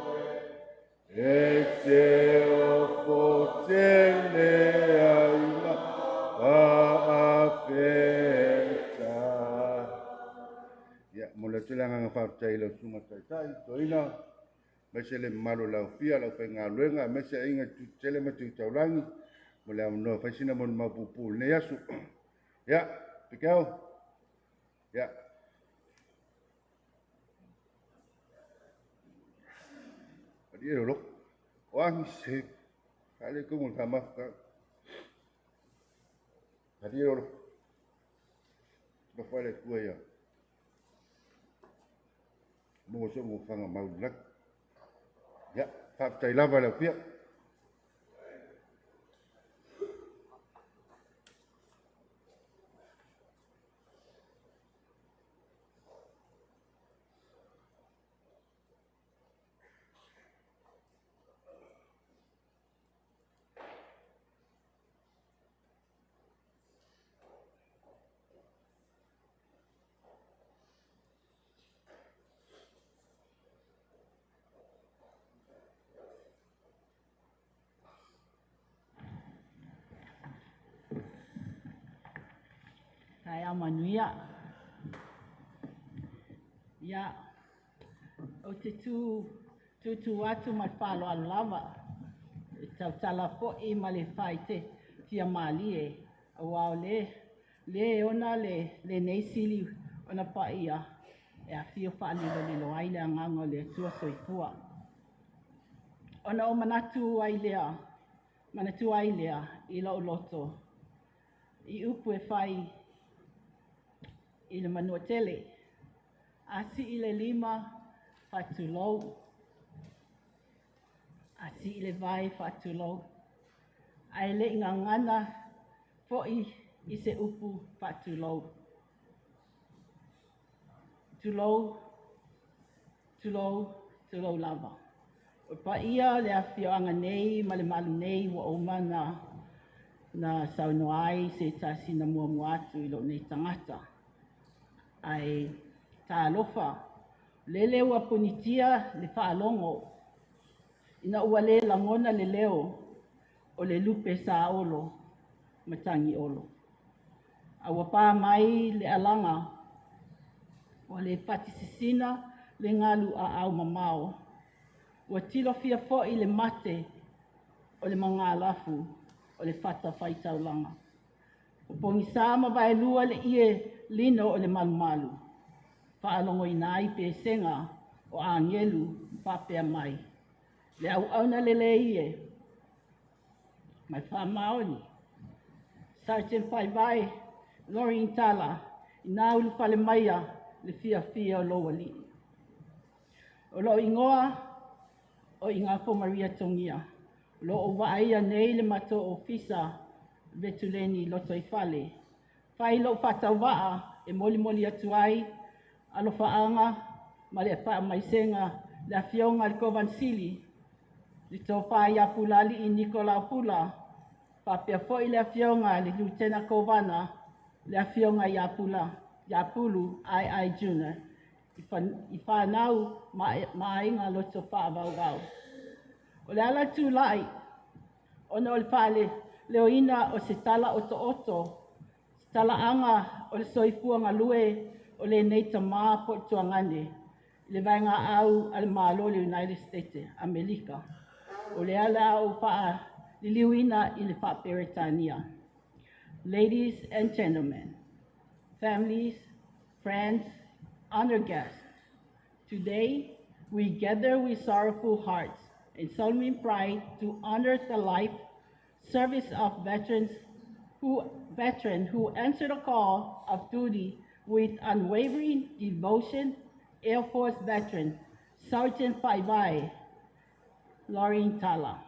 E te ofo tele ai ma faafetai. Ia, mo le atu le agaga faafetai i lau susuga taitai, toeaina, aemaise le mamalu o le aofia, le aufaigaluega, aemaise aiga tutele ma tu taulagi, mo le avanoa e fai sina molimau puupuu i lenei aso. Ia, Pikeo. Ia. Malie lolo. O angi se. Ka le kongo ka mafka. Malie lolo. Ba fa le tua ia. Mo so mo fanga mau lak. Ia, faafetai lava le aofia. Taeao manuia. Ia, ou te tūtū atu ma le faaaloalo lava, e tautala fo'i ma le faaitiitia malie, auā o le lē e ona lenei sili ona paia e afio faalilolilo ai le agaga o le Atua soifua. Ona ou manatu ai lea, manatua ai lea i lou loto i upu e fai i le Manuatele. A sii le lima, faatulou. A sii le vae, faatulou. Ae le i gagana fo'i i se upu faatulou. Tulou, tulou, tulou lava. O paia o le afioaga nei ma le malu nei ua uma ona na saunoa ai se tasi na muamua atu i lou nei tagata. Ae talofa, lele ua punitia le faalogo ina ua le lagona le leo o le lupe saolo matagiolo. A ua pa mai le alaga ua le fati sisina le galu aau mamao. Ua tilofia foi le mate o le magalafu o le fatafaitaulaga. Ua pogisa ma vaelua le ie lino o le malumalu, faalogoina ai pesega o agelu faapea mai. Le auauna lelei e, mai faamaoni. Sergeant Faivae, Lorraine Tala, ina ulufale maia le fiafia o lou alii. O lou igoa o Igafo Maria Togia. O lo o vaaia nei le matou ofisa Vetuleni Lotoifale. Fai lou faatauvaa e molimoli atu ai alofaaga ma le faamaisega le afioga i le Kovana Sili, le Tofa ia Pulaalii Nikolao Pula, faapea foi le afioga i le Lutena Kovana, le afioga ia Pula ia Pulu Ai Jr. i fanau ma aiga loto faavauvau. O le ala tulai, ona o le faaleoina o se tala otooto, se talaaga o le soifua galue o lenei tamā po o tuagane, i le vaegaau a le Malo o le United States Amerika. O le ala o faaliliuina i le faa-Peretania. Ladies and gentlemen, families, friends, honored guests, today we gather with sorrowful hearts and solemn pride to honor the life service of veteran who answered the call of duty with unwavering devotion, Air Force veteran, Sergeant Faivae, Lorraine Tala.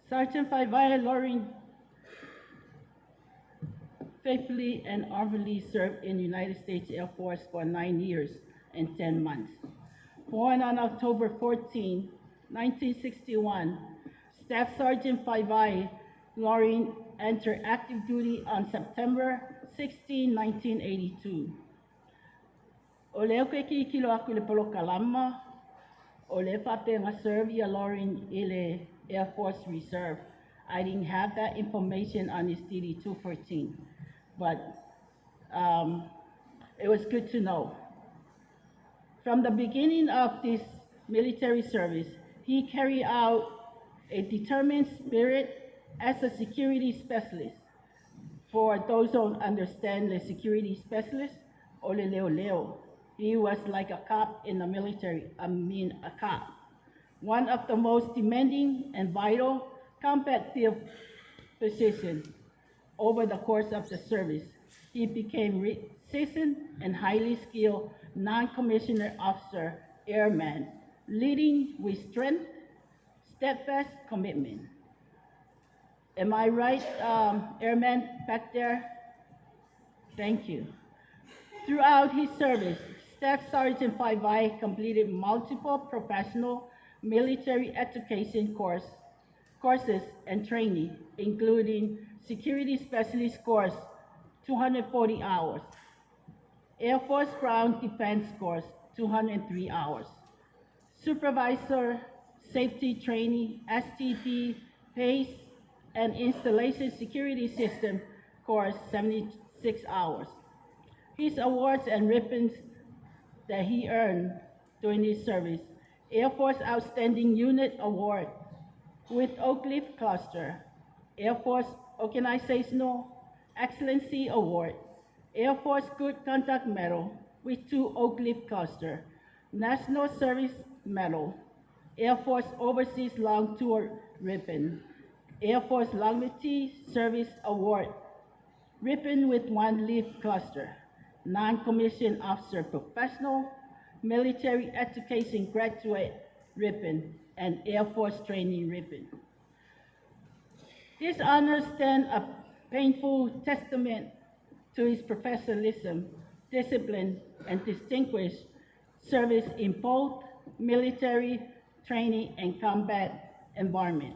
Sergeant Faivae Lorraine faithfully and honorably served in the United States Air Force for 9 years and 10 months. Born on October 14, 1961, Staff Sergeant Faivae Lorraine entered active duty on September 16, 1982. O lea ke ki kilo aku le polokalama, o le faapea serve ia Lorraine i le Air Force Reserve. I didn't have that information on his DD 214, but it was good to know. From the beginning of this military service, he carried out a determined spirit as a security specialist. For those who don't understand the security specialist, ole leo leo. He was like a cop in the military, I mean a cop. One of the most demanding and vital combat field positions over the course of the service. He became seasoned and highly skilled non-commissioned officer airman, leading with strength, steadfast commitment. Am I right, airman back there? Thank you. Throughout his service, Staff Sergeant Faivae completed multiple professional military education courses and training, including Security Specialist course, 240 hours, Air Force Ground Defense course, 203 hours, Supervisor Safety Training, STP, PACE, and Installation Security System course, 76 hours. His awards and ribbons that he earned during his service: Air Force Outstanding Unit Award with Oak Leaf Cluster, Air Force Organizational Excellency Award, Air Force Good Conduct Medal with 2 Oak Leaf Cluster, National Service Medal, Air Force Overseas Long Tour Ribbon, Air Force Longevity Service Award, ribbon with 1 leaf cluster, non-commissioned officer professional, military education graduate ribbon, and Air Force training ribbon. These honors stand a painful testament to his professionalism, discipline, and distinguished service in both military training and combat environment.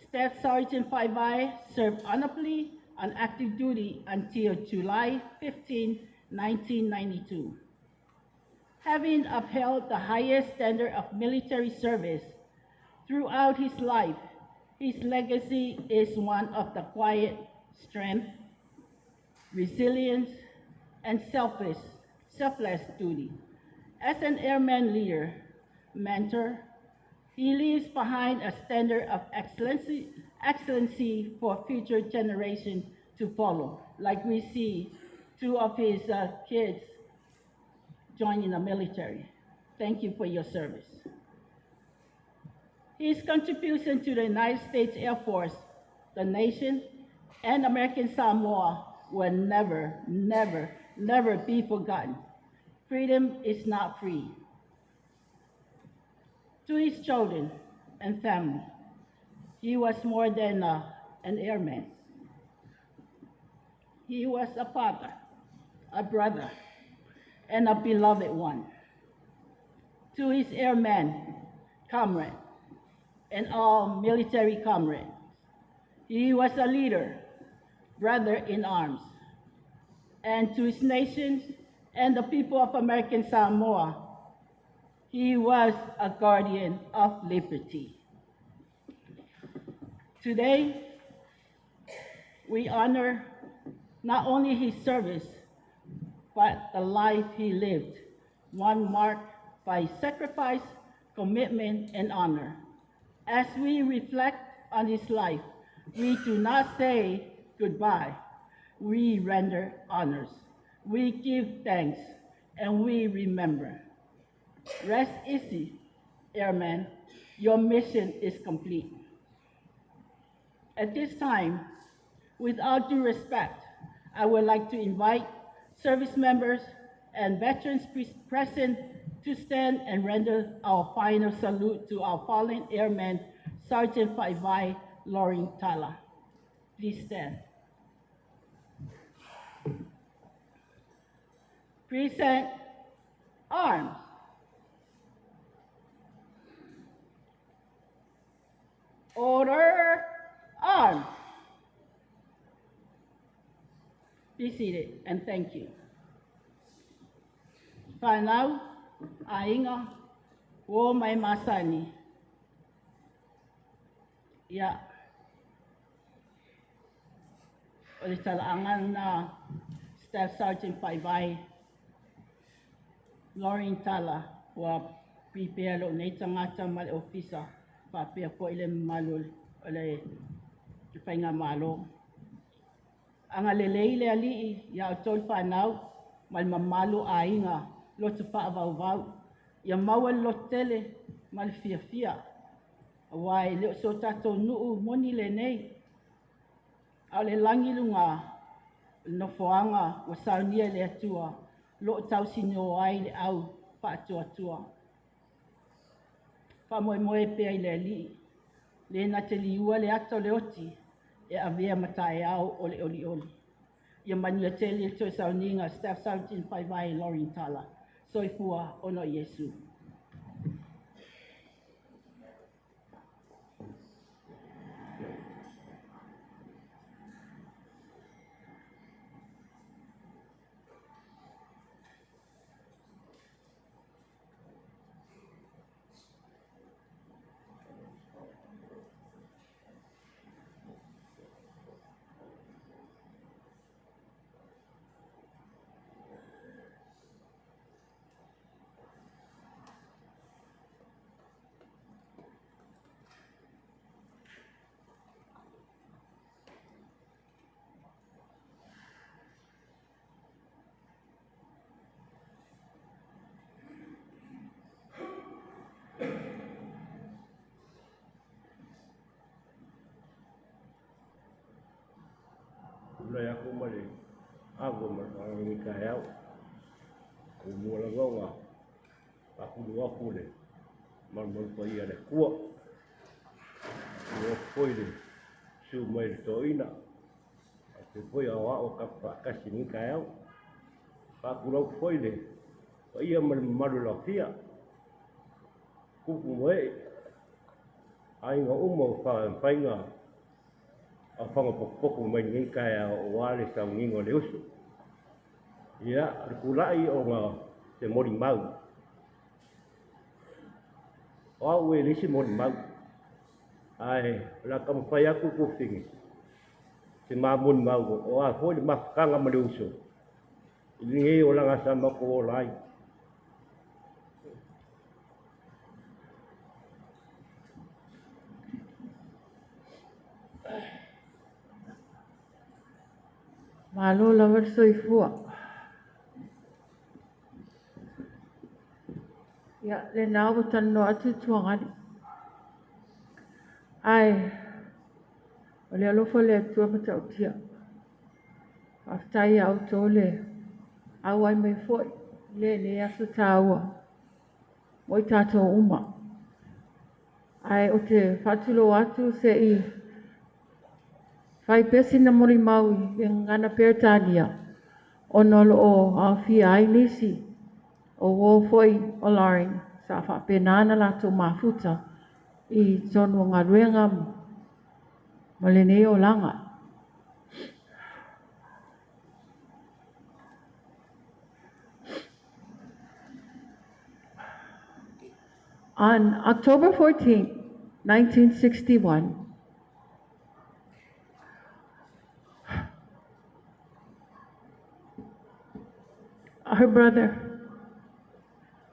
Staff Sergeant Faivae served honorably on active duty until July 15, 1992. Having upheld the highest standard of military service throughout his life, his legacy is one of the quiet strength, resilience, and selfless duty. As an airman leader, mentor, he leaves behind a standard of excellency for future generations to follow, like we see two of his kids joining the military. Thank you for your service. His contribution to the United States Air Force, the nation, and American Samoa will never, never, never be forgotten. Freedom is not free. To his children and family, he was more than an airman. He was a father, a brother, and a beloved one. To his airman comrade and all military comrades, he was a leader, brother in arms. And to his nation and the people of American Samoa, he was a guardian of liberty. Today, we honor not only his service, but the life he lived, one marked by sacrifice, commitment, and honor. As we reflect on his life, we do not say goodbye. We render honors. We give thanks, and we remember. Rest easy, airman. Your mission is complete. At this time, with all due respect, I would like to invite service members and veterans present to stand and render our final salute to our fallen airman, Sergeant Faivae Loring Tala. Please stand. Present arms. Order arms. Be seated, and thank you. Whanau, ainga, o mai masani. Ia, o le talaanga na Staff Sergeant Faivae Loring Tala, ua prepare lo nei tangata ma le ofisa, whapea ko ile malu o le whainga malo. Anga lelei le ali'i ia o tolu whanau, ma le mamalu ainga, lotu whaavauvau, ia maua le lotu tele ma le fiafia. Wai le o so tātou nuu moni le nei. Au le langi lunga, nofoanga, wa saunia le atua, lo tau sinio ai le au whaatuatua. Wha moe moe pea i le ali'i, le na te liua le ato le oti, e avea matai au o le oli oli. Ia mania tele le toi sauninga, Staff Sergeant Faivae Loring Tala. Soifua ono Yesu. Tulai aku ma le ava ma le faalagi taeao o mua lava ona faapulu aku le malumalu paia le Atua ua atu foi le susu mai le toeaina faapea foi aoao tatou faatasi i lenei taeao. Faatulou atu foi le Paia ma le mamalu o le aofia, tupu ma ee, aiga uma ua mafai ona aofaga potopoto mai lenei taeao aua le sauniga o le uso. Ia, o le tulai ona se molimau. O au e leai se molimau, ae o le a taumafai atu Tuafafine se ma molimau o a foi le mafutaga ma le uso i lenei olaga sa matou ola ai. Malo lava le soifua. Ia, lena ua talanoa atu le tuagali. Ae, o le alofa o le Atua e matautia. Faafetai ia outou le auai mai foi i lenei aso taua mo i tatou uma. Ae ou te faatulou atu se i fai pea sina molimau i le gagana Peretania ona o lo o aofia ai nisi o uo foi o Loring sa faapena ona latou mafuta i totonu o galuega ma lenei olaga. On October 14, 1961, her brother,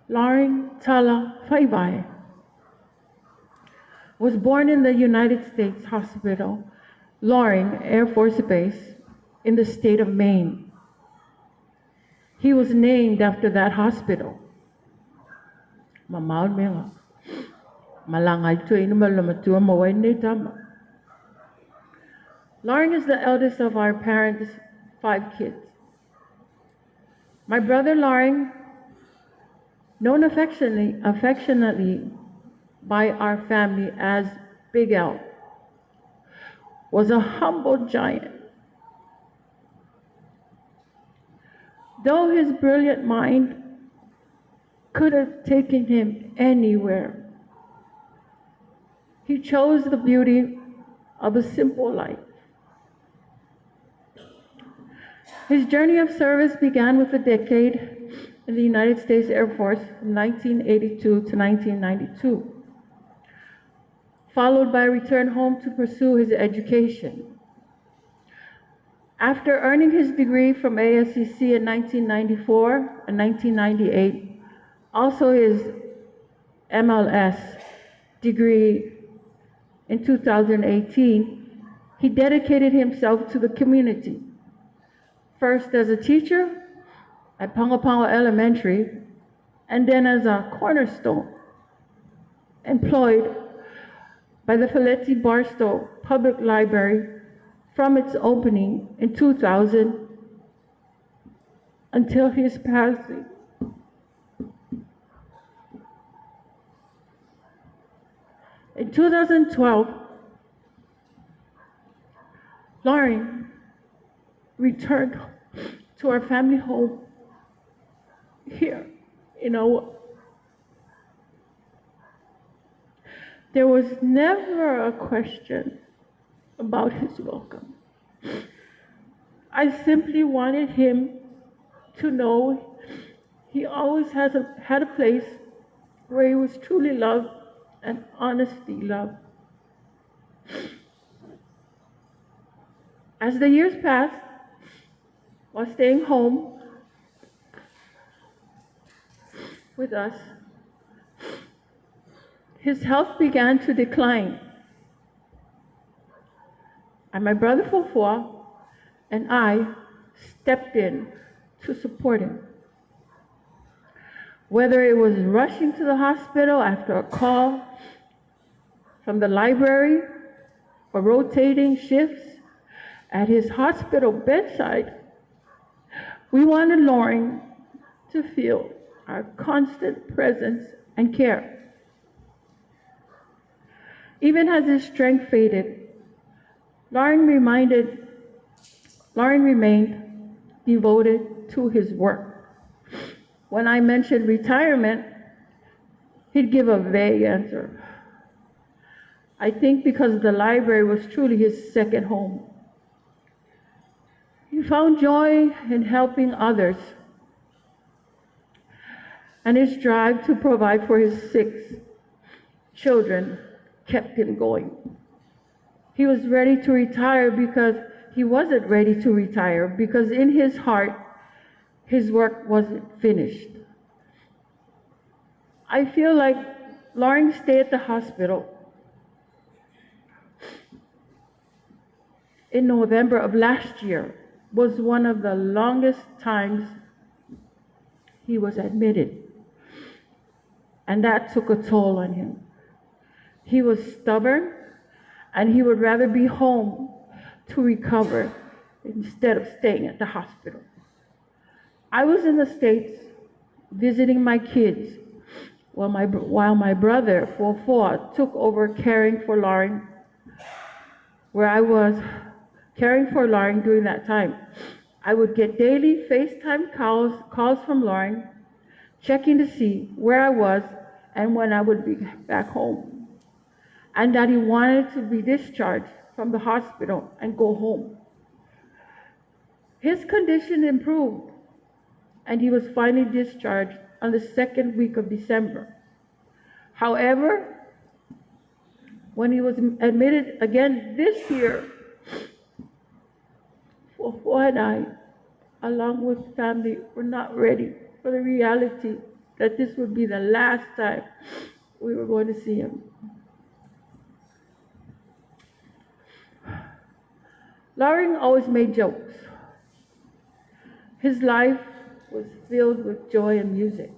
Loring Tala Faivae, was born in the United States Hospital, Loring Air Force Base, in the state of Maine. He was named after that hospital. Mamao le mea malaga ai toeaina ma le matua ma wai nei tama. Loring is the eldest of our parents' 5 kids. My brother Loring, known affectionately by our family as Big L, was a humble giant. Though his brilliant mind could have taken him anywhere, he chose the beauty of a simple life. His journey of service began with a decade in the United States Air Force from 1982 to 1992, followed by a return home to pursue his education. After earning his degree from ASCC in 1994 and 1998, also his MLS degree in 2018, he dedicated himself to the community. First as a teacher at Pago Pago Elementary, and then as a cornerstone employed by the Feleti Barstow Public Library from its opening in 2000 until his passing. In 2012, Loring returned to our family home here in Aua. There was never a question about his welcome. I simply wanted him to know he always had a place where he was truly loved and honestly loved. As the years passed, while staying home with us, his health began to decline. And my brother Fofua and I stepped in to support him. Whether it was rushing to the hospital after a call from the library or rotating shifts at his hospital bedside, we wanted Loring to feel our constant presence and care. Even as his strength faded, Loring remained devoted to his work. When I mentioned retirement, he'd give a vague answer. I think because the library was truly his second home. He found joy in helping others and his drive to provide for his 6 children kept him going. He was ready to retire because he wasn't ready to retire because in his heart, his work wasn't finished. I feel like Loring's stay at the hospital in November of last year was one of the longest times he was admitted. And that took a toll on him. He was stubborn, and he would rather be home to recover instead of staying at the hospital. I was in the States visiting my kids while my brother, Fuafua, took over caring for Loring, where I was caring for Loring during that time. I would get daily FaceTime calls from Loring, checking to see where I was and when I would be back home, and that he wanted to be discharged from the hospital and go home. His condition improved, and he was finally discharged on the second week of December. However, when he was admitted again this year, Fuafua and I, along with family, were not ready for the reality that this would be the last time we were going to see him. Loring always made jokes. His life was filled with joy and music.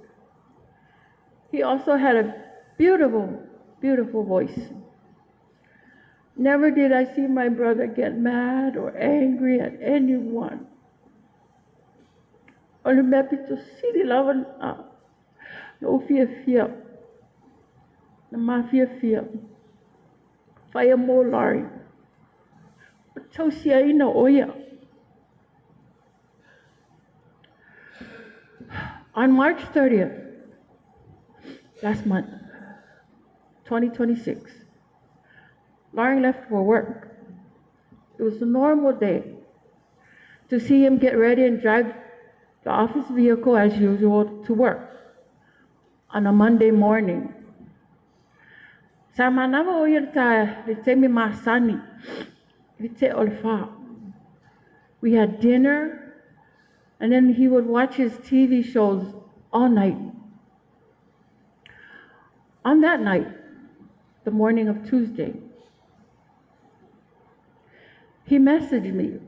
He also had a beautiful, beautiful voice. Never did I see my brother get mad or angry at anyone. O le mea pito sili lava na o fia fia, na ma fia fia, whaia mō Loring. O tausia ina o ia. On March 30th, last month, 2026, Loring left for work. It was a normal day to see him get ready and drive the office vehicle as usual to work on a Monday morning. Sa manawa o ia le taimi masani, le te o le wha. We had dinner, and then he would watch his TV shows all night. On that night, the morning of Tuesday, he messaged me,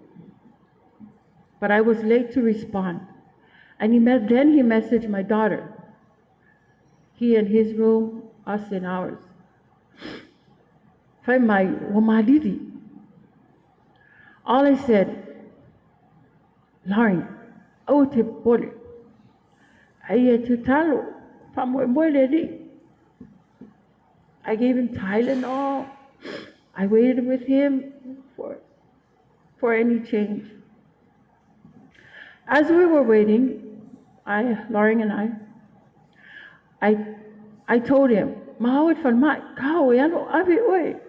but I was late to respond. And then he messaged my daughter. He in his room, us in ours. Fai mai, o malili. All I said, Loring, au te pole. Ai e te talo, pa moe moe le li. I gave him Tylenol. I waited with him for any change. As we were waiting, Loring and I told him, Mahawit fan mai, kao e ano ave oe.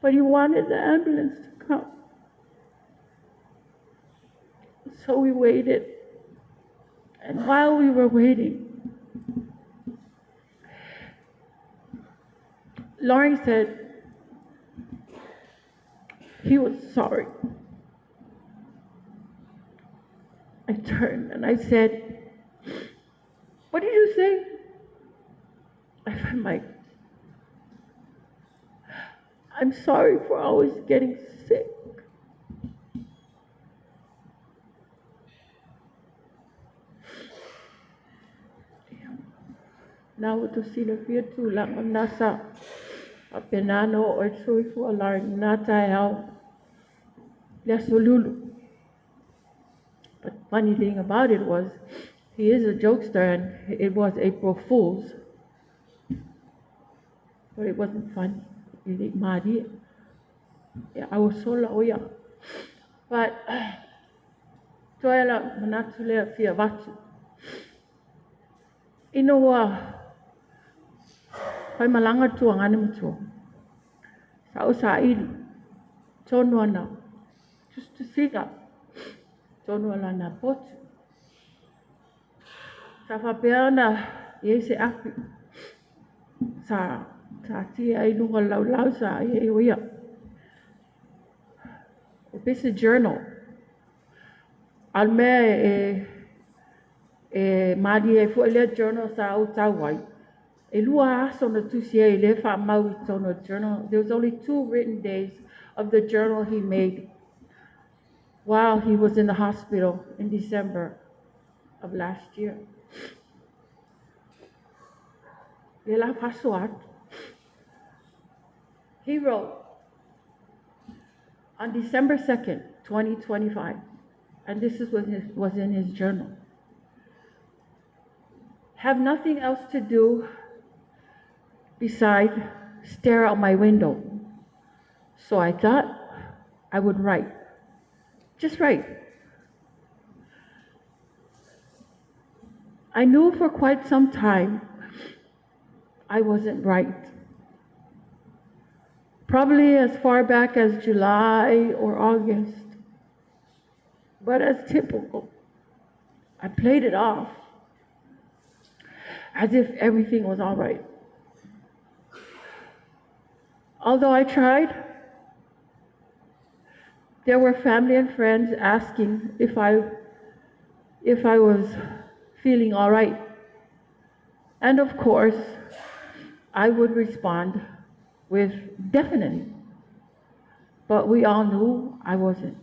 But he wanted the ambulance to come. So we waited. And while we were waiting, Loring said he was sorry. I turned and I said, What did you say? I said, Mike, I'm sorry for always getting sick. Now to see the fear to lang nasa penano or soifua Loring nata hau le solulu. But funny thing about it was, he is a jokester, and it was April Fool's. But it wasn't funny. Yeah, I was so low, yeah. But Toe lau manatu lea fia avatu. Ina ua faimalaga le tuagana matua, sa ou saili tonu ana tusitusiga tonu o lana potu. Sa faapea ona i ai se api sa taatia ai i luga o le laulau sa i ai o ia. E pei se journal. A o le mea e, e malie ai foi lea journal sa ou tau ai, e lua aso na tusi ai lea faamau i totonu o le journal. There was only two written days of the journal he made while he was in the hospital in December of last year. Le la faasoa atu. He wrote on December 2nd, 2025, and this is what was in his journal. Have nothing else to do beside stare out my window. So I thought I would write. Just write. I knew for quite some time I wasn't right. Probably as far back as July or August. But as typical, I played it off as if everything was all right. Although I tried, there were family and friends asking if I, if I was feeling all right. And of course, I would respond with definitely. But we all knew I wasn't.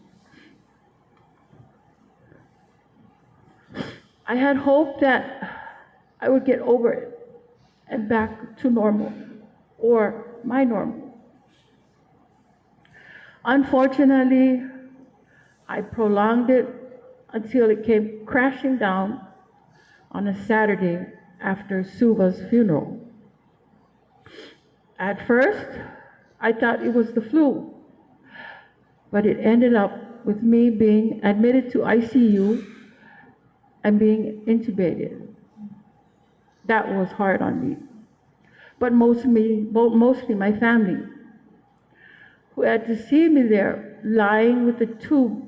I had hoped that I would get over it and back to normal, or my normal. Unfortunately, I prolonged it until it came crashing down on a Saturday after Suva's funeral. At first, I thought it was the flu, but it ended up with me being admitted to ICU and being intubated. That was hard on me, but mostly, mostly my family, who had to see me there lying with a tube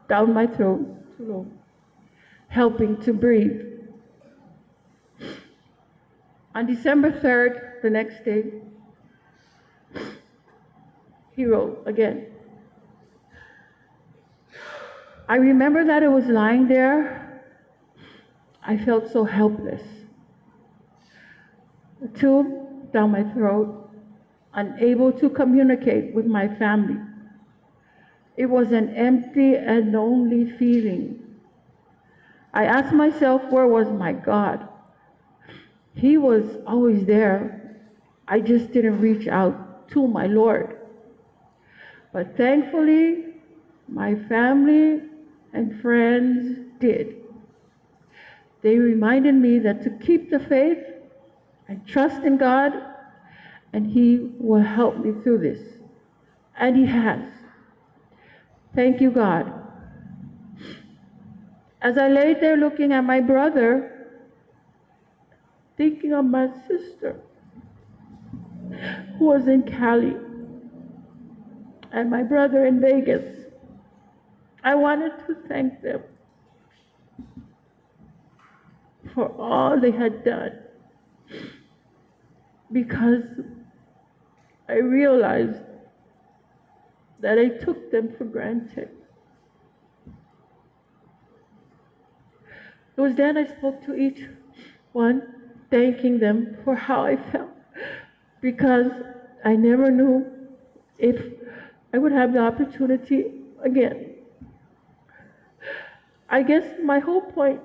down my throat, helping to breathe. On December 3rd, the next day, he wrote again. I remember that I was lying there. I felt so helpless. A tube down my throat, unable to communicate with my family. It was an empty and lonely feeling. I asked myself, where was my God? He was always there. I just didn't reach out to my Lord. But thankfully, my family and friends did. They reminded me that to keep the faith and trust in God, and He will help me through this. And He has. Thank you, God. As I laid there looking at my brother, thinking of my sister, who was in Cali, and my brother in Vegas, I wanted to thank them for all they had done, because I realized that I took them for granted. It was then I spoke to each one, thanking them for how I felt, because I never knew if I would have the opportunity again. I guess my whole point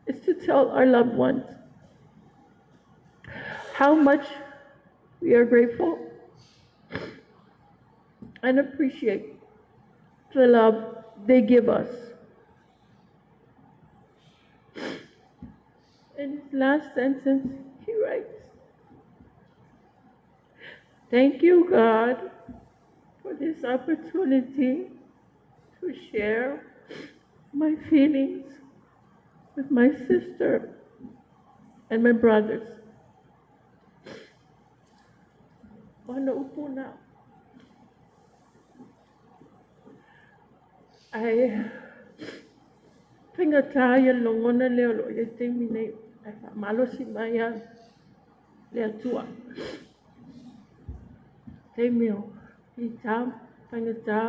is to tell our loved ones how much we are grateful and appreciate the love they give us. In his last sentence, he writes, "Thank you, God, for this opportunity to share my feelings with my sister and my brothers. O ana upu na. Ae faigata ia le logona lea o loo iai taimi nei, ae faamalosi mai a le Atua. Taimi o fita faigata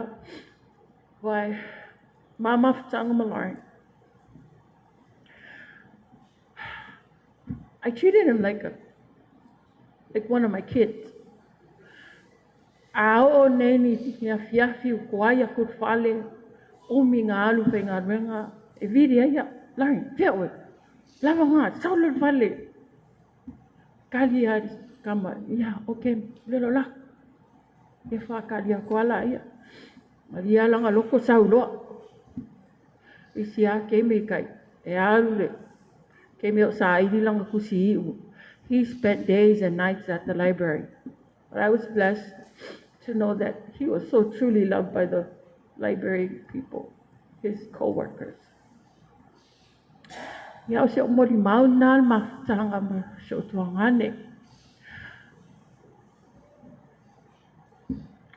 uae ma mafutaga ma Lauren. I treated him like one of my kids. A oo nei ni afiafi o koai aku le fale, umi ngā alu faigaluega, e vili ai au, Lauren, fea oe, lava ngā, sau loa le fale. Kali a kama, ia, ok, lelo la. E whakali aku ala ia. Maria langa loko sau loa. Isi a ke me kai, e alu le, ke me o sa ili langa kusi iu. He spent days and nights at the library. But I was blessed to know that he was so truly loved by the library people, his co-workers. Ia o se o mori mau nā le mafutaga ma se o tuagane.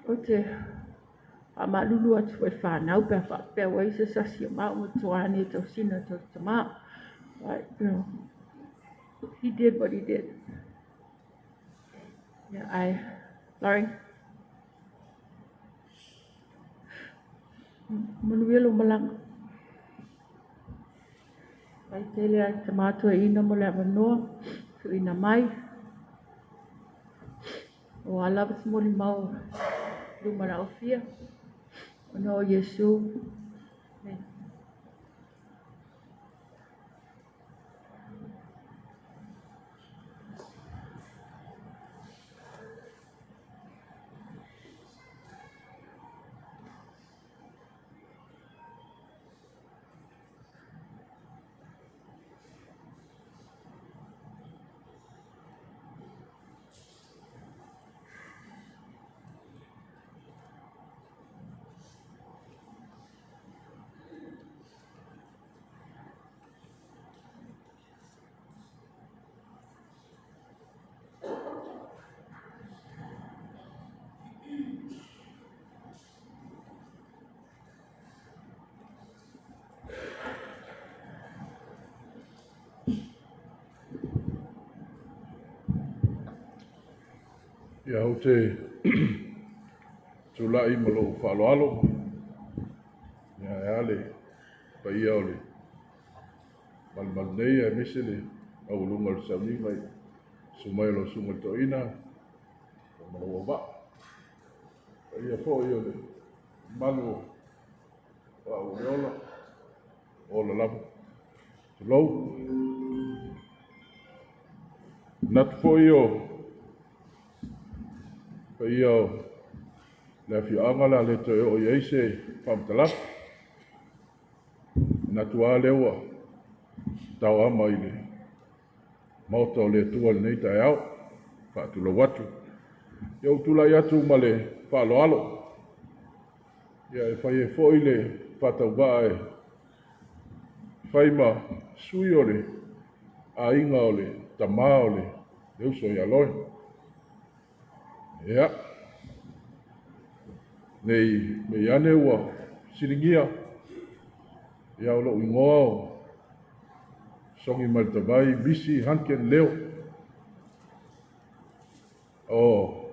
O te whaamalulu atu e whānau pea whaapea wai se sasi o mau ma tuane tau sina tau tama. But, he did what he did. Yeah, Lauren. Manuia lo malanga. Pai tele ai te mātua ina mo le awanoa, tu ina mai. O ala se moli mau luma na ofia. O no Yesu. Amen. Ia ou te tūlai ma lou faaaloalo, ia e a le paia o le malumalu nei aemaise le aualuga o le sauniga i sumai o lau suga le toeaina ma lou auvaa. Paia foi o le malu o au o le ola, ola lava. Tulou. Manatu foi o paia o le afioaga le a le toe oo i ai se faamatalaga. Manatu lava lea ua taoama i le maota o le Atua i lenei taeao, faatulou atu. Ia ou tulai atu ma le faaaloalo. Ia e fai ai foi le faatauvaa e fai ma sui o le aiga o le tamā o le uso ia Loe. Ia, nei mei ane ua siligia, ia o lou igoa o Songi mai le Tavai, Misi Hanken Leo. O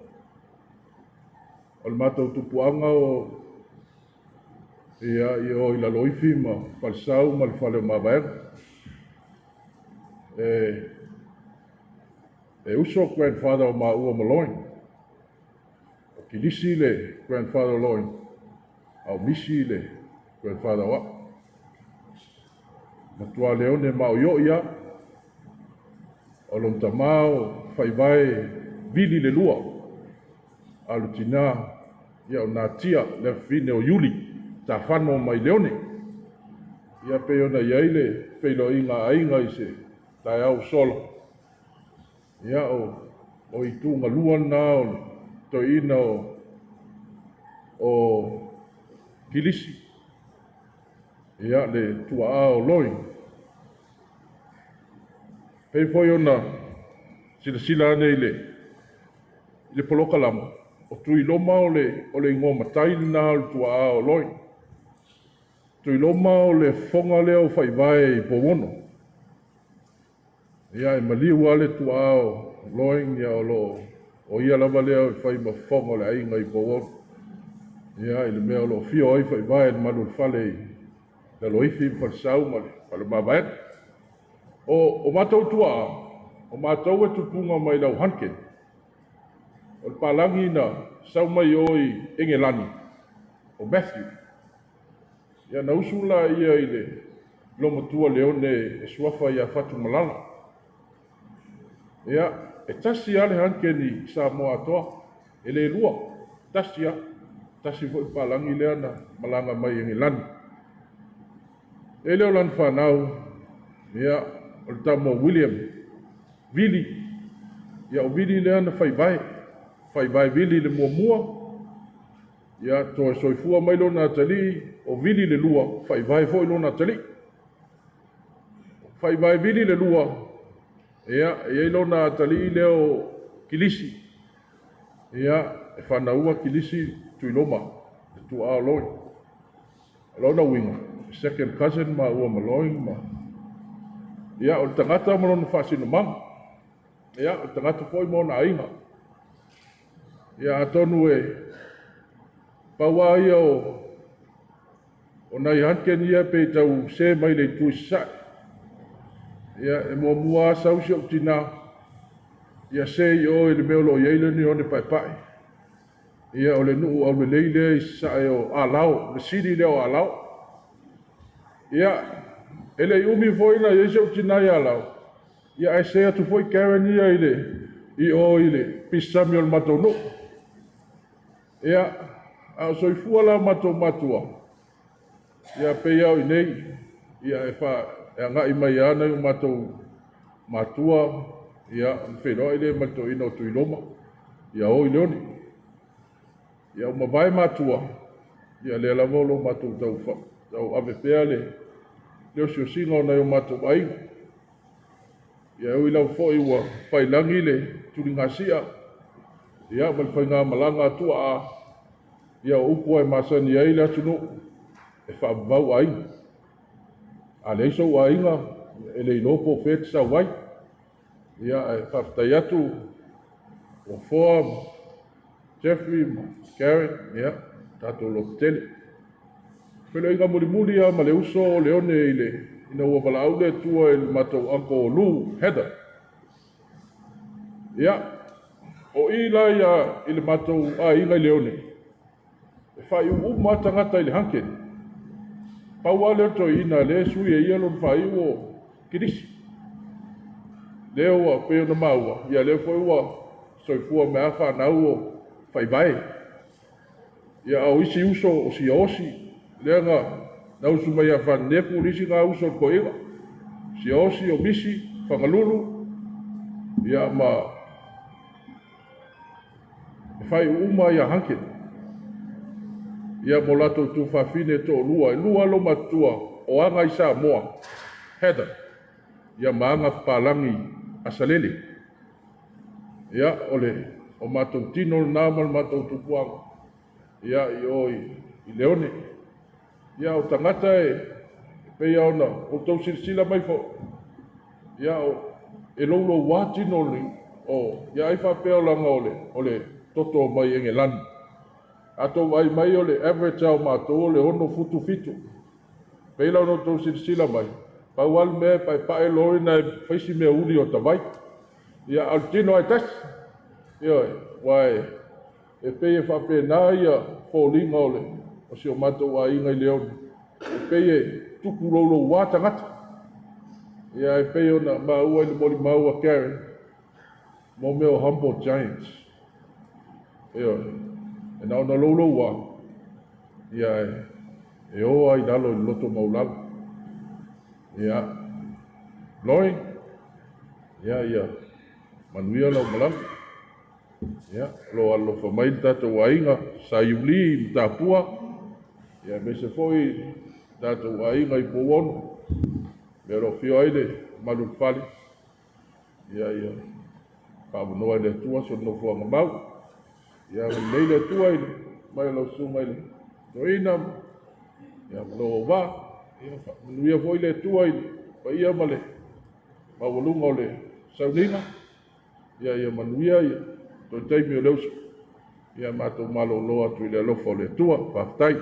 le matou tupuaga o ia i o i Laloifi ma Falesau ma le fale o Mavaega. E uso grandfather o maua ma Loin. O Kilisi le grandfather o Loin, a o Misi le grandfather o au. Matua leone ma o ia, o lona tamā o faivae vili le lua. A lo tina, ia o Natia, le afafine o Iuli, tafano mai leone. Ia pe ona iai le feiloaiga aiga i se taeao sola. Ia o ituga lua lena o le toeaina o Kilisi. Ia, le tuaa o Loi. Pei foi ona silasila ane i le polokalama, o Tuiloma o le igoa matai lena o le tuaa o Loi. Tuiloma o le fofoga lea o Faivae i Pouono. Ia, e maliu lava le tuaa o Loing, ia o lo o ia lava lea e fai ma fofoga o le aiga i Pouono. Ia, i le mea o lo o fio ai Faivae i le malu o le fale i Laloifi ma Falesau ma le Falemavaega. O matou tuaa, o matou e tupuga mai lau Hunkin. O le palagi na sau mai o i Engelani, o Matthew. Ia na usu la ia i le lomatua Leone e suafa ia Fatumalala. Ia, e tasi lava le Hunkin i Samoa atoa, e le lua, tasi lava. Tasi foi palagi lea na malaga mai Engelani. E le o lana fanau, ia, o le tama o William, Vili. Ia o Vili lea na faivae, faivae Vili le muamua. Ia toe soifua mai lona atalii, o Vili le lua, faivae foi lona atalii. Faivae Vili le lua, ia, e i ai lona atalii lea o Kilisi. Ia, e fanaua Kilisi Tuiloma, le tuaa o Loi. O lona uiga, second cousin ma ua ma Loi ma... Ia, o le tagata ma lona faasinomaga. Ia, o le tagata foi ma ona aiga. Ia, atonu e pau lava ia o nai Hunkin ia pe tau se mai le itu i sasae. Ia, e muamua lava sau si ou tinā, ia se i o i le mea o lo o i ai le nione paepae. Ia, o le nuu aulelei lea i sasae o Alao, le sili lea o Alao. Ia, e le i umi foi na i ai si ou tinā i Alao, ia ae se atu foi Karen ia i o i le pisami o le matou nuu. Ia, a o soifua la matou matua, ia pei au i nei, ia e agai mai lava nai o matou matua, ia ona feiloai lea ma le toeaina o Tuiloma, ia o i Leone. Ia ua mavae matua, ia lea lava o lo matou tau ave pea le osiosiga o nai o matou aiga. Ia ui lava foi ua failagi le tuligasia, ia ma le faigamalaga a tuaa, ia o upu e masani ai le atunuu, e faavavau aiga. A leai sou aiga, e le iloa po o fea e te sau ai. Ia, e faafetai atu o Foa ma Jeffrey ma Karen, ia, tatou lototele. Feloaiga mulimuli lava ma le uso o Leone i le ina ua valaau le Atua i le matou uncle o Lou Heather. Ia, o i la ia i le matou aiga i Leone, e faaiu uma tagata i le Hunkin. Pau lava lea o le toeaina lea e sui e ia lona faaiu o Kilisi. Lea ua pei ona maua, ia lea foi ua soifua mai a fanau o Faivae. Ia a o isi uso o Siaosi, lea na usu mai ia Fanenefu le isi na uso o le toeaina. Siaosi o Misi, Fagalulu, ia ma e faaiu uma ia Hunkin. Ia mo latou tuafafine e toalua, e lua lo matua o aga i Samoa, Heather, ia ma aga papalagi Asalele. Ia o le o matou tino lena ma le matou tupuaga, ia i o i Leone. Ia o tagata e pei ona outou silasila mai foi, ia o e louloua tino o ia ai faapea o laga o le toto mai Engelani. A tou vaai mai o le average ao matou o le 6 futu 7. Pei la ona outou silasila mai, pau lava le mea e paepae loa na e faisi mea uli o tavai. Ia a o le tino ai tasi. Ioe, ua e pei e faapena ia foliga o le o si o matou aiga i Leone. E pei e tupu louloua tagata. Ia e pei ona maua i le molimau a Karen, mo mea o humble giants. Ioe, e na ona louloua, ia e o ai lalo i le loto maulalo. Ia, Loi, ia, manuia lau malaga. Ia, lo alofa mai le tatou aiga, sa Iuli ma Tapua, ia aemaise foi tatou aiga i Pouono, mea o lo o afio ai le mamalu i le fale, ia ia faavanoa e le Atua so nofoaga mau. Ia agalelei le Atua i le mai o lau susuga i le toeaina, ia ma lou auvaa. Ia faamanuia foi le Atua i le paia ma le maualuga o le sauniga. Ia ia manuia ia toe taimi o le uso. Ia matou malolo atu i le alofa o le Atua. Faafetai.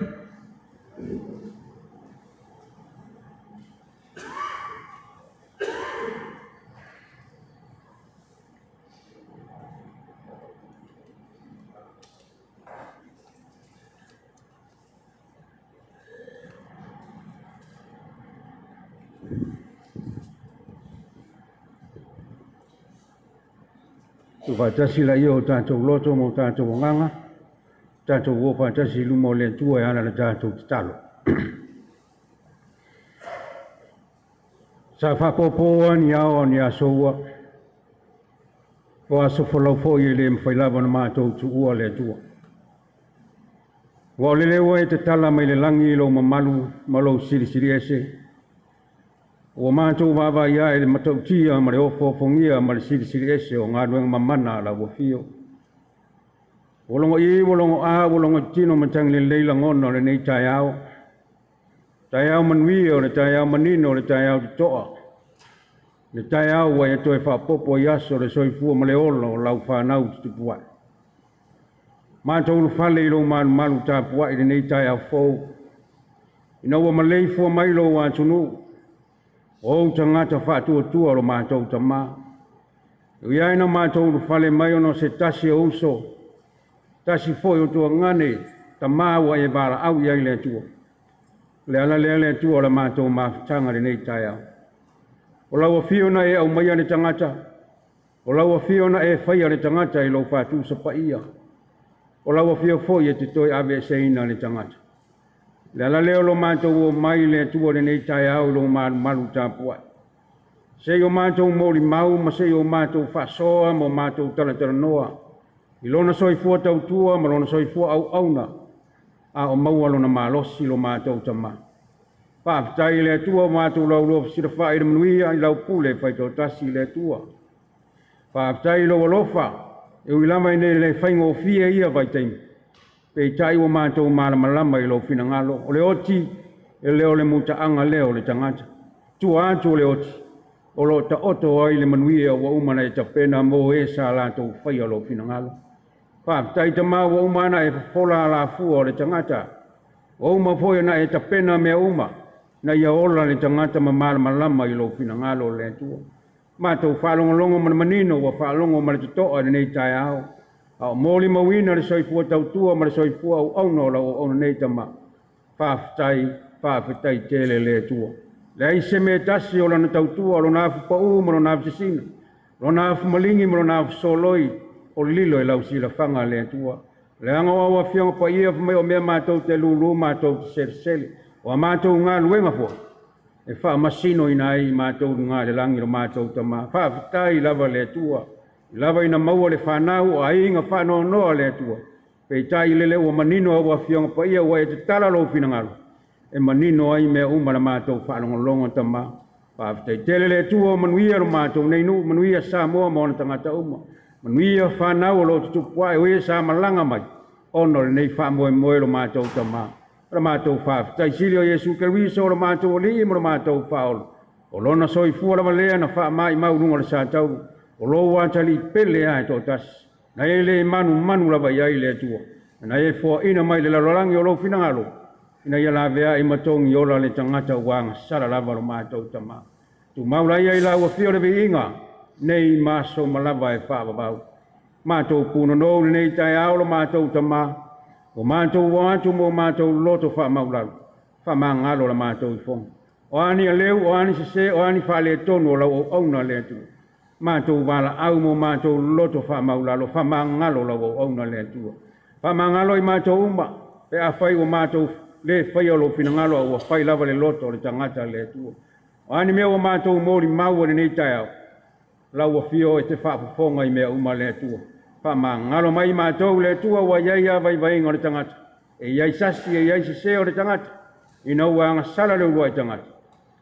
Tuufaatasi laia o tatou loto ma o tatou agaga, tatou o faatasi i luma o le Atua e ala i le tatou tatalo. Sa faapopo lava ni ao a ni aso ua, o aso folau foi e le mafai lava ona matou tuua le Atua. Ua o lele ua e tatala mai le lagi i lou mamalu ma lou silisili ese, ua matou vaavaai ae i le matautia ma le ofoofogia ma le silisili ese o galuega mamana a lau afio. Ua logo i, ua logo a, ua logo tino matagi lelei lagona o lenei taeao. Taeao manuia o le taeao manino o le taeao totoa. Le taeao ua e toe faaopoopo i aso o le soifua ma le ola o lau fanau tutupu ae. Matou ulufale i lou malumalu tapuai i lenei taeao fou, ina ua maleifua mai lou atunuu, o ou tagata faatuatua o lo matou Tama. E ui lava ina matou ulufale mai ona o se tasi o uso, tasi foi o tuagane, tama ua e valaau i ai le Atua. O le ala lea le Atua o le matou mafutaga i lenei taeao. O lau afio na e aumaia le tagata, o lau afio na e faia le tagata i lou faatusa paia, o lau afio foi e te toe aveeseina le tagata. O le ala lea o lo matou omai i le Atua i lenei taeao i lou malumalu tapuai. Se i o matou molimau ma se i o matou faasoa ma o matou talatalanoa i lona soifua tautua ma lona soifua auauna, a o maua lona malosi lo matou Tama. Faafetai i le Atua ua matou laulua fesilafai i le manuia i lau pule faitoatasi i le Atua. Faafetai i lou alofa, e ui lava ina le faigofie ia vaitaimi, peitai ua matou malamalama i lou finagalo. O le oti, e le o le mutaaga lea o le tagata. Tua atu o le oti, o lo o taoto ai le manuia ua uma ona e tapena mo e sa latou faia lou finagalo. Faafetai Tama ua uma ona e fofola alafua o le tagata, ua uma foi ona e tapena mea uma, na ia ola le tagata ma malamalama i lou finagalo le Atua. Matou faalogologo ma le manino ua faalogo ma le totoa i lenei taeao, a o molimauina le soifua tautua ma le soifua auauna o lau auauna nei Tama. Faafetai, faafetai tele le Atua. Leai se mea tasi o lana tautua, o lona afu pau ma lona afu sisina, lona afu maligi ma lona afu soloi, o lilo i lau silafaga le Atua. Leaga o au afioga paia fai mai o mea matou te lulu matou te selesele, o a matou galuega foi, e faamasinoina ai matou luga i le lagi lo matou Tama. Faafetai lava le Atua, i lava ina maua le fanau o aiga faanoanoa le Atua. Peitai lele ua manino au afioga paia ua e tatala lou finagalo, e manino ai mea uma la matou faalogologo Tama. Faafetai tele le Atua o manuia lo matou nei nuu, manuia Samoa ma ona tagata uma. Manuia fanau o lo o tutupu ae o e sa malaga mai, ona o lenei faamoemoe lo matou Tama. O le matou faafetai sili o Iesu Keriso o lo matou Alii ma lo matou Faaola. O lona soifua lava lea na faamaimau luga o le satauru, o lou atalii pele lava e toatasi. Na e le manumanu lava i ai le Atua, na e foaina mai le lalolagi o lou finagalo, ina ia laveai ma togi ola le tagata ua agasala lava lo matou Tama. Tumau laia i lau afio le viiga, nei ma aso uma lava e faavavau. Matou punonou lenei taeao lo matou Tama, o matou o atu mo matou loto faamaulalo, faamagalo la matou ifoga. O a ni aleu, o a ni sese, o a ni faaletonu o lau auauna le Atua. Matou valaau mo matou loto faamaulalo, faamagalo lau auauna le Atua. Faamagalo i matou uma, pe afai ua matou le faia lou finagalo, a ua fai lava le loto o le tagata le Atua. O a ni mea ua matou molimau i lenei taeao, lau afio e te faafofoga i mea uma le Atua. Faamagalo mai i matou le Atua ua i ai lava vaivaiga o le tagata. E i ai sasi, e i ai sese o le tagata. Ina ua agasala le uluai tagata,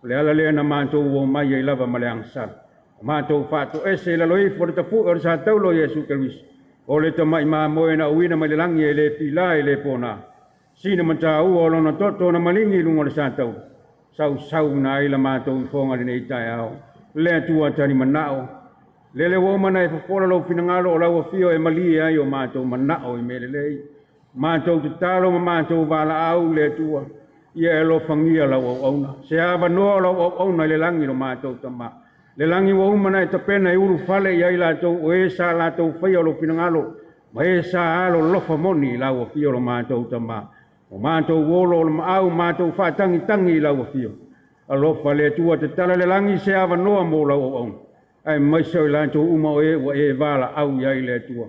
o le ala lea na matou omai ai lava ma le agasala. Ua matou faatoese i lalo ifo o le tapu'e o le sataula o Iesu Keriso, o le tamai mamoe na auina mai le lagi e le pila e le pona. Sina mataua o lona toto na maligi i luga o le sataula, sausau na ai la matou ifoga lenei taeao. Le Atua tali manao, lele ua uma ona e fofola lou finagalo o lau afio e malie ai o matou manao i mea lelei. Matou tatalo ma matou valaau le Atua, ia e alofagia lau auauna. Se avanoa o lau auauna i le lagi lo matou Tama. Le lagi ua uma ona e tapena e ulufale i ai latou o e sa latou faia o lou finagalo, ma e sa alolofa moni i lau afio lo matou Tama. O matou olo o le maau, matou faatagitagi i lau afio. Alofa le Atua tatala le lagi se avanoa mo lau auauna. Aemaise o i latou uma o e ua e valaau i ai le Atua.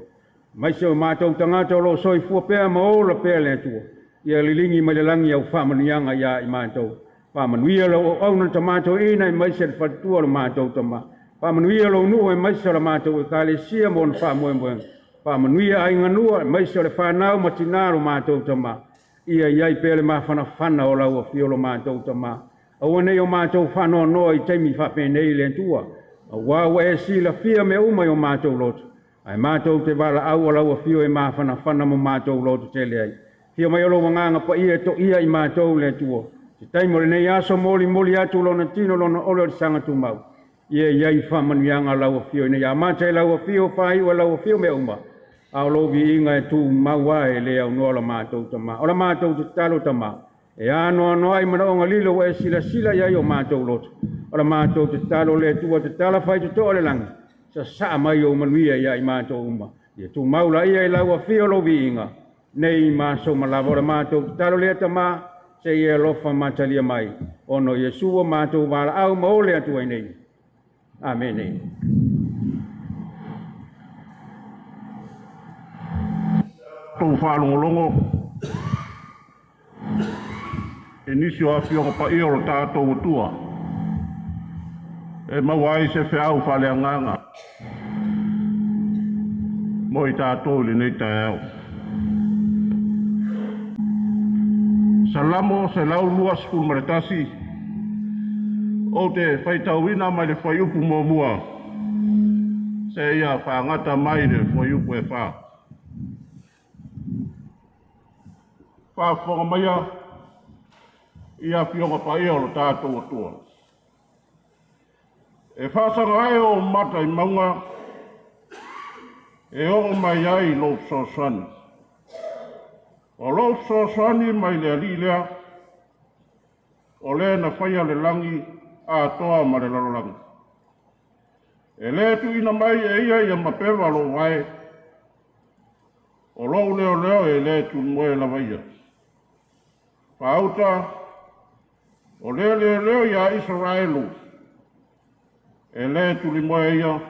Aemaise o matou tagata o lo o soifua pea ma ola pea le Atua. Ia liligi mai le lagi au faamanuiaga ia i matou. Faamanuia lau auauna le tama toeaina aemaise le faletua o le matou tama. Faamanuia lou nuu aemaise o le matou ekalesia ma ona faamoemoega. Faamanuia aiga aemaise o le fanau ma tinā lo matou tama. Ia i ai pea le mafanafana o lau afio lo matou Tama. Aua nei o matou faanoanoa i taimi faapenei le Atua. Auā ua e silafia mea uma i o matou loto. Ae matou te valaau o lau afio e mafanafana mo matou loto tele ai. Fia mai o lou agaga paia e toia i matou le Atua. Se taimi o lenei aso molimoli atu lona tino lona ole o le saga tumau. Ia i ai faamanuiaga lau afio ina ia amata i lau afio faaiu e lau afio mea uma. A o lou viiga e tumau e le aunoa la matou Tama. O la matou tatalo Tama, e anoanoai manaoga lilo ua e silasila i ai o matou loto. O la matou tatalo le Atua tatala faitotoa le lagi, sasaa mai ou manuia ia i matou uma. Ia tumau laia i lau afio lou viiga, nei ma aso uma lava. O la matou tatalo lea Tama, seia e alofa matalia mai. Ona o Iesu ua matou valaau ma ole atu ai nei. Amene. Tou faalogologo i nisi o afioga paia o le tatou Atua e maua ai se feau faaleagaga mo i tatou i lenei taeao. Salamo 121, ou te faitauina mai le fuaiupu 1 seia faagata mai le fuaiupu e 4. Faafofoga maia i afioga paia o le tatou Atua. E faasaga ae ou mata i mauga e oo mai ai lou fesoasoani. O lou fesoasoani mai le Alii lea, o le na faia le lagi atoa ma le lalolagi. E le tuuina mai e ia ia mapeva lou vae, o lou leoleo e le tulimoe lava ia. Faauta, o le leoleo ia Isaraelu, e le tulimoe ia,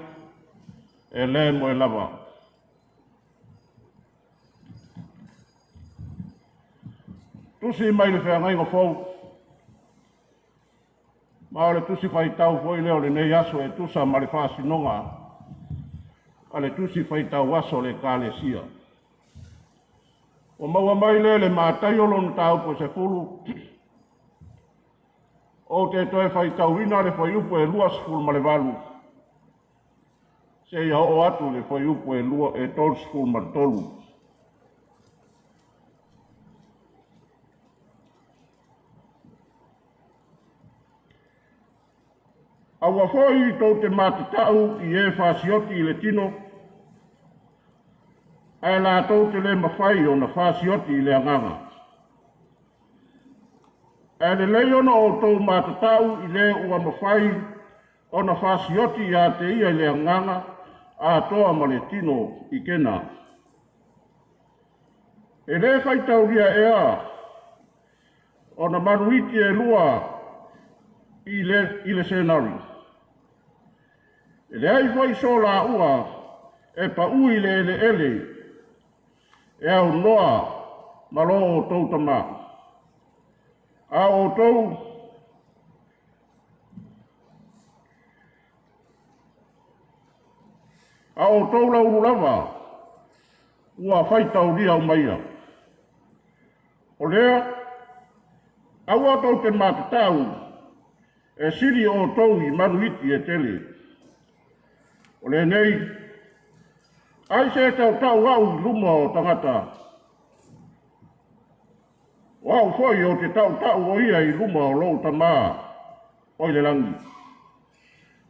e le moe lava. Tusi mai le feagaiga fou, ma o le tusi faitau foi lea o lenei aso e tusa ma le faasinoga a le tusi faitau aso o le Ekalesia. Ua maua mai lea le Mataio lona mataupu e 10, ou te toe faitauina le fuaiupu e 28, seia oo atu le fuaiupu e 33. Aua foi tou te matatau i e fasioti i le tino, ae latou te le mafai ona fasioti i le agaga. Ae lelei ona outou matatau i le ua mafai ona fasioti ia te ia i le agaga atoa ma le tino i kena. E le faitaulia ea ona manuiti e lua i le senari. E leai foi so laua e paui le eleele e aunoa ma lo outou tama. A outou laulu lava ua faitaulia umaia. O lea Aua tou te matatau e sili outou i manu iti e tele. O lenei, ai se tautau au i luma o tagata. O au foi o te tautau o ia i luma o lou tamā o i le lagi.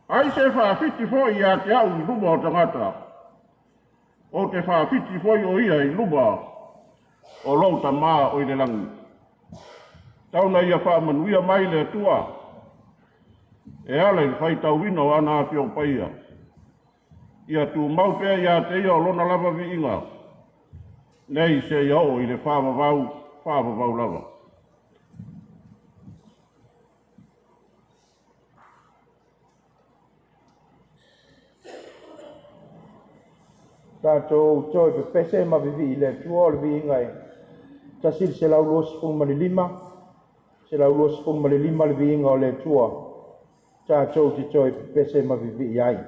Ai se faafiti foi ia te au i luma o tagata. O te faafiti foi o ia i luma o lou tamā o i le lagi. Tauna ia faamanuia mai le Atua e ala i le faitauina o ana afioga paia. Ia tumau pea ia te ia o lona lava viiga, nei seia oo i le faavavau, faavavau lava. Tatou toe pepese ma vivii i le Atua o le viiga e 125, 125 le viiga o le Atua, tatou te toe pepese ma vivii ai.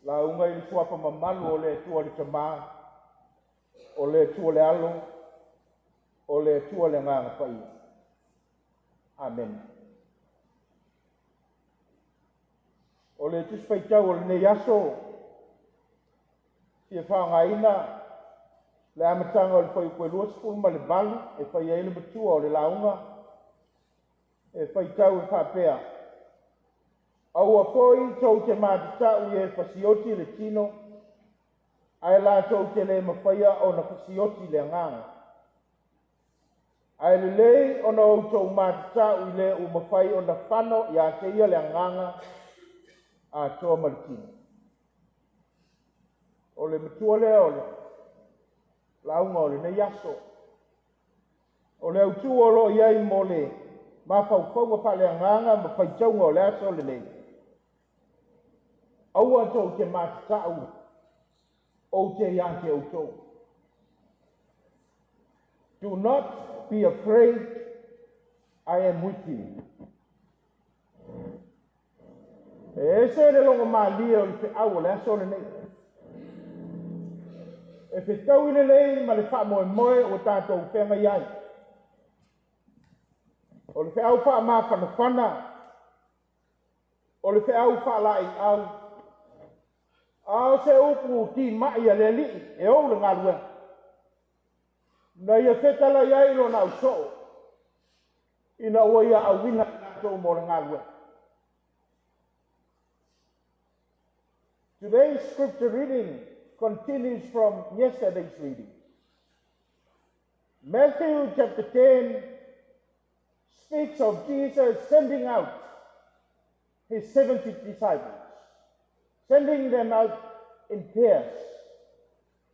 Lauga i le suafa mamalu o le Atua le Tamā, o le Atua le Alo, o le Atua le Agaga Paia. Amene. O le Tusi Faitau o lenei aso, fia faaaogaina le amataga o le fuaiupu e 28 e fai ai le matua o le lauga e faitau e faapea: Aua foi tou te matatau i e fasioti le tino, ae latou te le mafaia ona fasioti le agaga. Ae lelei ona outou matatau i le ua mafai ona fano ia te ia le agaga atoa ma le tino. O le matua lea o le lauga o lenei aso. O le autū o lo o i ai mo le mafaufauga faaleagaga ma faitauga o le aso lenei. Aua tou te matatau ou te ia te outou. Do not be afraid, I am with you. E ese le logo malie o le feau o le aso lenei. E fetaui lelei ma le faamoemoe ua tatou feagai ai. O le feau faamafanafana, o le feau faalaeiau, a o se upu timai a le Alii e ou le galuega. Na ia fetalai ai lona ausoo, ina ua ia auina i latou mo le galuega. Today's scripture reading continues from yesterday's reading. Matthew chapter 10 speaks of Jesus sending out his 70 disciples, sending them out in pairs,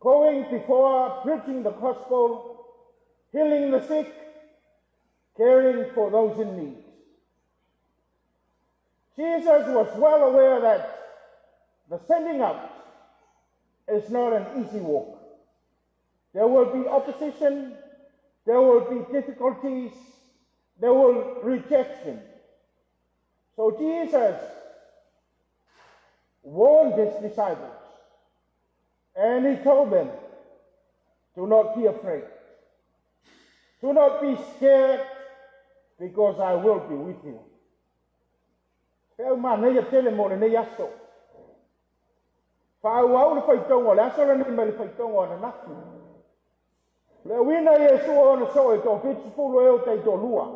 going before, preaching the gospel, healing the sick, caring for those in need. Jesus was well aware that the sending out is not an easy walk. There will be opposition, there will be difficulties, there will rejection. So Jesus warned his disciples and he told them, do not be afraid. Do not be scared, because I will be with you. Feau manaia tele mo lenei aso. Faaauau le faitauga o le aso lenei mai le faitauga o ananafi. Le auina Iesu o ona soo e 70 e o taitoalua.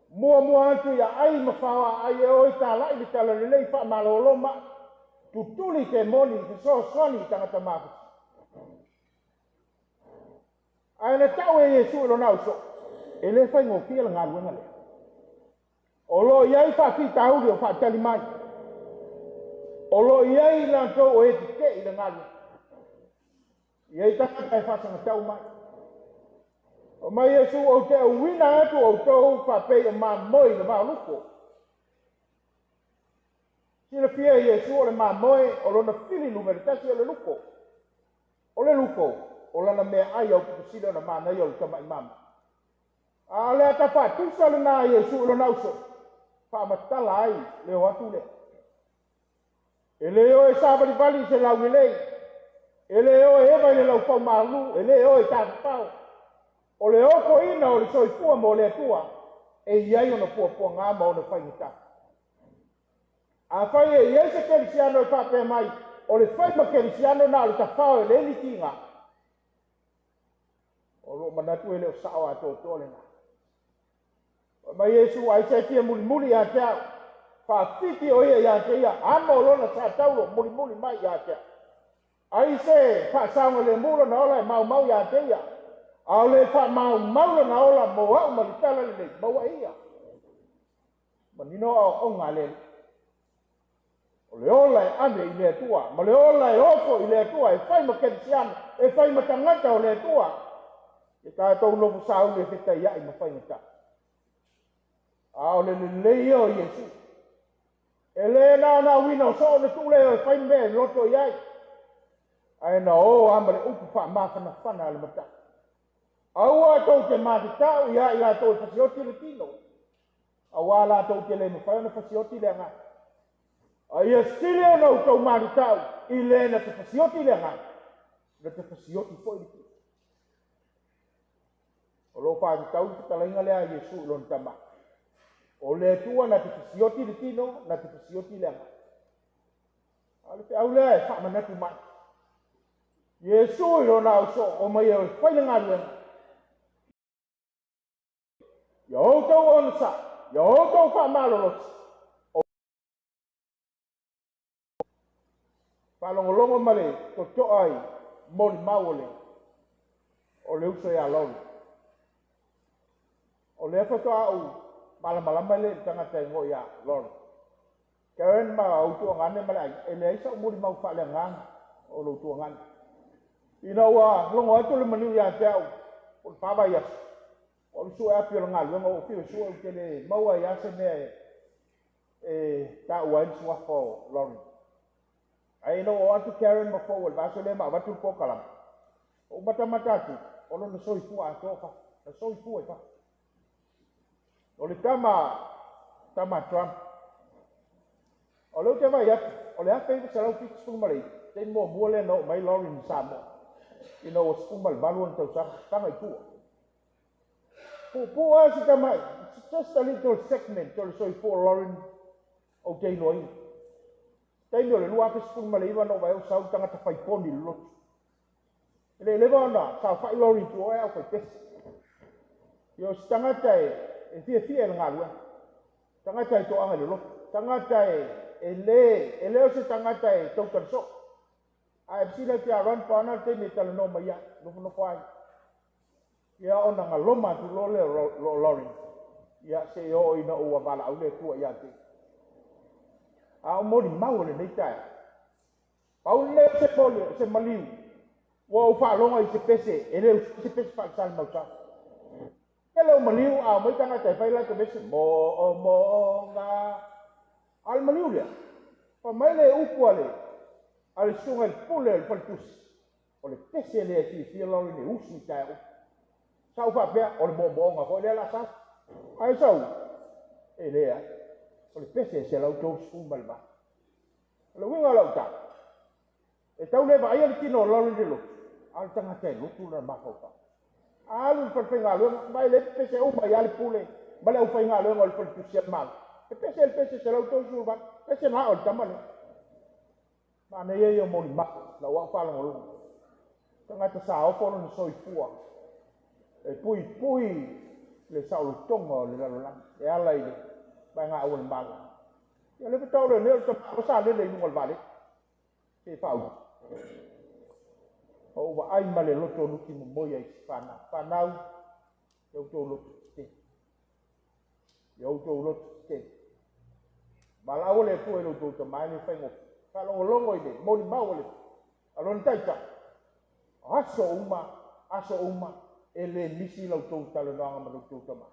Muamua atu ia ai ma faoa ai e o i talai le tala lelei faamalolo mai. Tutuli te moni fesoasoani i tagata mafati. Ae na tau e Iesu i lona ausoo, e le faigofie le galuega lea. O lo o i ai faafitauli o faatali mai. O lo o i ai latou o e tetee i le galuega. I ai tagata e faasagatau mai. O mai Iesu ou te auina atu outou faapei o mamoe i le vaoluko. Silafia e Iesu o le mamoe o lona fili numera 1 o le luko. O le luko, o lana mea ai au pupusile ona manaia o le tama'i mama. A o le ata faatusa lena a Iesu i lona uso, faamatala ai le o atu lea. E le o e savalivali i se laulelei, e le o e eva i le laufaumalu, e le o e tafafao. O le ofoina o le soifua mo le Atua, e i ai ona puapuaga ma ona faigata. Afai e i ai se kerisiano e faapea mai, o le fai ma kerisiano na o le tafao e le litiga, o loo manatu e le o sao atoatoa lena. Mai Iesu ai se fia mulimuli ia te au, faafiti o ia ia te ia, amo o lona sa taulo mulimuli mai ia te au. Ai se faasaoga le mu lona ola e maumau ia te ia, a o le faamaumau lona ola mo au ma le tala lenei, maua e ia. Manino aoaoga a le Alii. O le ola e ave i le Atua, ma le ola e ofo i le Atua, e fai ma kerisiano, e fai ma tagata o le Atua. E tatou nofo sauni e fetaiai ma faigata. A o le lelei ia o Iesu. E le na ona auina o soo na tuu lea e fai mea e loto i ai. Ae na o a ma le upu faamafanafana a le matai. Aua tou te matatau ia i latou e fasioti le tino. Auā latou te le mafai ona fasioti le agaga. A ia sili ona outou malutau i le na te fasioti le agaga, na te fasioti foi le tino. O loo faatatau le fetalaiga lea a Iesu i lona tama. O le Atua na te fasioti le tino, na te fasioti le agaga. A o le feau lea e faamanatu mai. Iesu i lona ausoo o mai e fai le galuega. Ia outou onosai, ia outou faamalolosi, faalogologo ma le totoa i molimau o le uso ia Lori. O lea faatoa ou malamalama lea i le tagata e igoa ia Lori. Karen ma ou tuagane ma le aiga, e leai sau molimau faaleagaga o lou tuagane. Ina ua logo atu le maliu ia te au, o le whāvai aso, o le sue api o le galuega o fiu e sue ou te le maua ai se mea e taua ai le suafa o Lori. Ae ina ua oo atu Karen ma fou o le vaiaso lea ma avatu le polokalame, ou matamata atu, o lona soifua atoa fafo, na soifua i fafo. O le tama Trump. O lea ou te vaai atu, o le 1979, taimi muamua lea na oo mai Lori i Samoa, ina ua 18 ona tausaga, taga i tua. Puupuu lava si tamai, it's just a little segment o le soifua o Lauren ou te iloaina. Taimi o le 2019 na ou vaai au sau le tagata faiponi i le lotu. E le leva ona saofai Lauren i tua o e au faipese. Ia o se tagata e fiafia i le galuega. Tagata e toaga i le lotu. Tagata e le o se tagata e tautala soo. Ae fesili atu ia Ron pa ona le taimi e talanoa mai ai, nofonofo ai. Ia ona galoma atu loa lea o Lauren. Ia se i oo ina ua valaau le Atua ia te. A o molimau o lenei taeao. Pau lea se moli, se maliu. Ua ou faalogo i se pese, e le o se pese faalesalemau. E le o maliu a mai tagata e fai latou pese, mo o mo nga. A o le maliu lea, fa mai le upu a le susuga i le pule o le faletusi. O le pese lea e fiafia Lauren e usu i taeao. Sa ou faapea, o le moomooga foi lea la sau. Ae sau, e lea, o le pese e 138. O le uiga o lau tala, e tau le vaaia le tino o Lauren le lotu, a o le tagata e lotu lona mafaufau. Alu le falefaigaluega, ma e le pese uma ia le pule, ma le aufaigaluega o le faletusi a le Malo. E pese le pese 138, pese na o le tama lea. Manaia ia o molimau, lau au faalogologo. Tagata sa ofo lona soifua, e pui pui le saolotoga o le lalolagi, e ala i le vaega au o le Malo. Ia le faatoa o lenei o le tama sa lele i luga o le vaalele. Se faau. O ou vaai ma le loto nuti momoi ai si whanau. Whanau, ia outou loto tetele. Ia outou loto tetele. Valaau le Atua i lo outou tama e le faigofie. Faalogologo i le molimau o le alona taitai. Aso uma, e le misi lau tou talanoaga ma lo outou tama.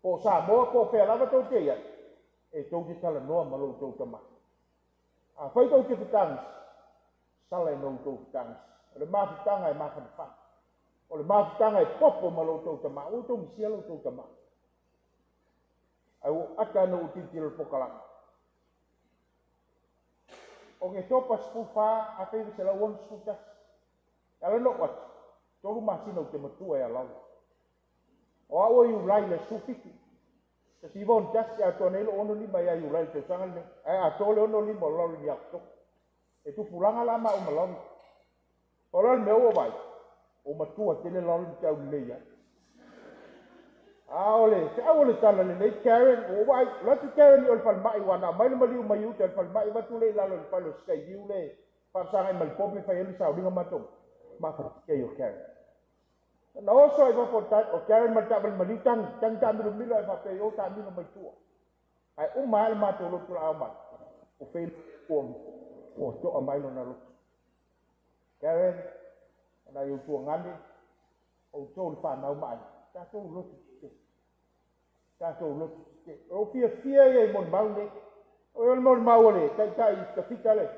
Po o Samoa, po o fea lava tou te iai, e tou te talanoa ma lo outou tama. A fai tou te fetagisi, sala ina outou fetagisi. O le mafutaga e mafanafana. O le mafutaga e popo ma lo outou tama. Ua outou misia lo outou tama. Ai ua ata na ou tilotilo i le polokalame. O ke topa 14, 1961. E ala na ou atu, 3 masina ou te matua ia Laura. O au o Iulai le 17. Se siva o tasi atoa nei lo 65 ia Iulai le tausaga lenei. Ae atoa le 65 o Lauren ia Oketopa. E tupulaga la ma uma Lauren. O le mea ua vai, o matua tele Lauren te au lelei ai. A o le feau o le tala lenei, Karen, o vai, lotu Karen i o le falemai, ua na mai le maliu mai uta le falemai, vatu le i lalo i le fale o Skyview le faasaga i malipope fai ai le sauliga matou. Mafatia i o Karen. Na oso ai fafo o Karen ma le taavale maliu, tangi, tangi taamilomilo ai faapea i o taamilo mai tua. Ae uma lava le matou lotu la ao mai. O fei ua toa mai lona lotu. Karen, na i outou gane, outou le whanau mai. Tatou lotu tetele. Tatou lotu tetele. O fiafia ia i molimau nei. O le molimau o le taitai tafita le.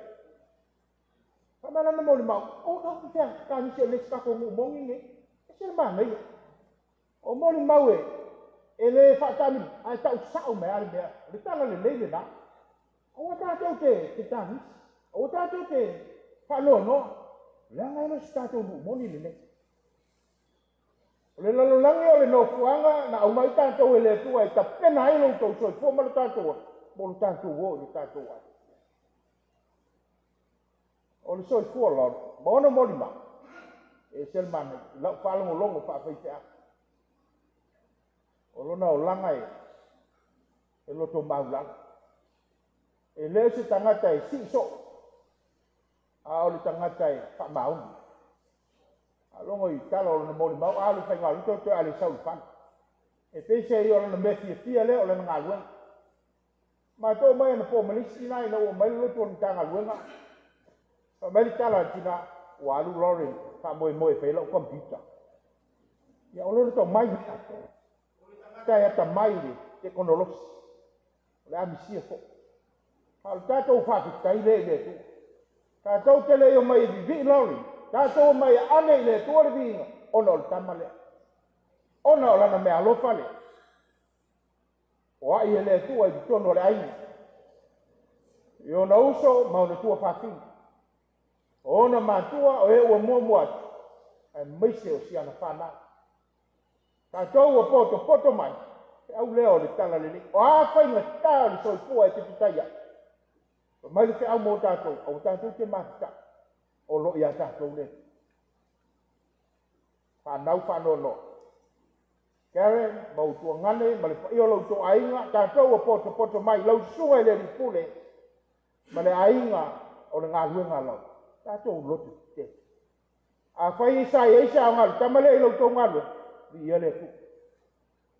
Whamalana molimau. O no fea ka nisi o le tako ngu mongi nei. E se le manaia. O molimau e le whaatamili. Ai tau sao me ale mea. Le tala le lei le na. Aua tatou te tagisi, aua tatou te faanoanoa, leaga e le o se tatou nuu moni lenei. O le lalolagi o le nofoaga na aumai tatou e le Atua e tapena ai lo outou soifua ma lo tatou ola, mo lo tatou oo i lo tatou aiga. O le soifua o Lord, ma ona molimau, e ese le manaia, i lau faalogologo faafaifeau. O lona olaga e loto maulalo. E le o se tagata e sii soo, a o le tagata e faamaoni. Faalogo i tala o lona molimau, a alu i faigaluega, toe toe a le sau i le fale. E pei se i o lona mea fiafia lea o lana galuega. Matou mai anapo ma le isi tina ina ua mai le lotu o le Matagaluega, fai mai le tala a le tina, ua alu Lauren faamoemoe e fai lau computer. Ia o lona tomai, o le tagata e atamai i le tekonolosi, o le a misia foi. A o le tatou faafetai lea i le Atua. Tatou te le i omai e vivii Lauren, tatou omai e ave i le Atua le viiga, ona o le tama lea. Ona o lana mea alofa lea. O ai e le Atua i totonu o le aiga. I ona uso ma ona tuafafine. O ona matua o e ua muamua atu, aemaise o si ana fanau. Tatou ua potopoto mai, e au lea o le tala lelei. O a faigata o le soifua e te fetaia. Fai mai le feau mo tatou, aua tatou te mafuta'i, o lo o ia tatou le. Fanau faanoanoa. Karen, ma utuagane, ma le paia o lo outou aiga, tatou ua potopoto mai, lau susuga i le alii pule, ma le aiga o le galuega lau. Tatou loto tetele. Afai sa i ai se aoga o le tama lea i lo outou galuega, viia le Atua.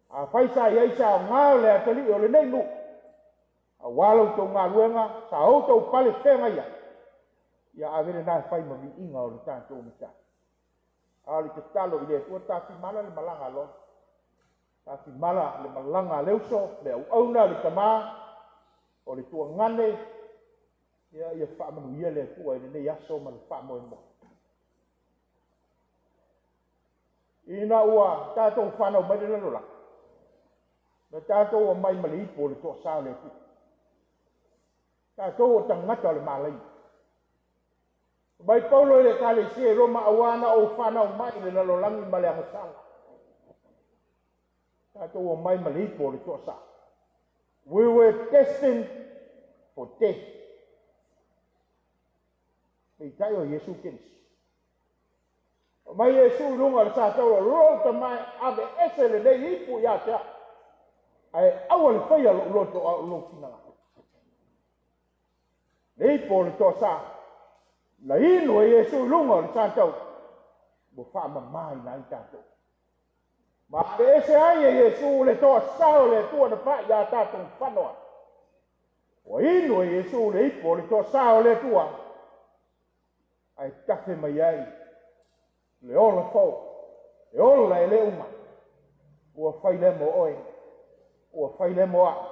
Afai sa i ai se aoga o le atalii o lenei nuu, aua lo outou galuega, sa outou pale feagai ai, ia ave lena e fai ma viiga o le tatou Matai. A o le tatalo i le Atua, tafimala le malaga a Lona. Tafimala le malaga a le uso, le auauna, le tamā, o le tuagane, ia ia faamanuia le Atua i lenei aso ma le faamoemoe. Ina ua tatou fanau mai le lalolagi, na tatou omai ma le ipu o le toasā o le Atua. Tatou o tagata o le malaia. Mai Paulo i le ekalesia i Roma, aua na ou fanau mai i le lalolagi ma le agasala. Tatou omai ma le ipu o le toasā. We were destined for death. Peitai o Iesu Keriso. Mai Iesu i luga o le satauro, lou tamai ave ese lenei ipu ia te au. Ae aua le faia lou loto a o lou finagalo. Le ipu o le toasā. Na inu e Iesu i luga o le satauro. Ua faamamaina ai tatou. Ma ave ese ai e Iesu le toasā o le Atua na fai ia tatou fanoa. Ua inu e Iesu le ipu o le toasā o le Atua. Ae tafe mai ai le ola fou, le ola e le uma. Ua fai lea mo oe, ua fai lea mo au,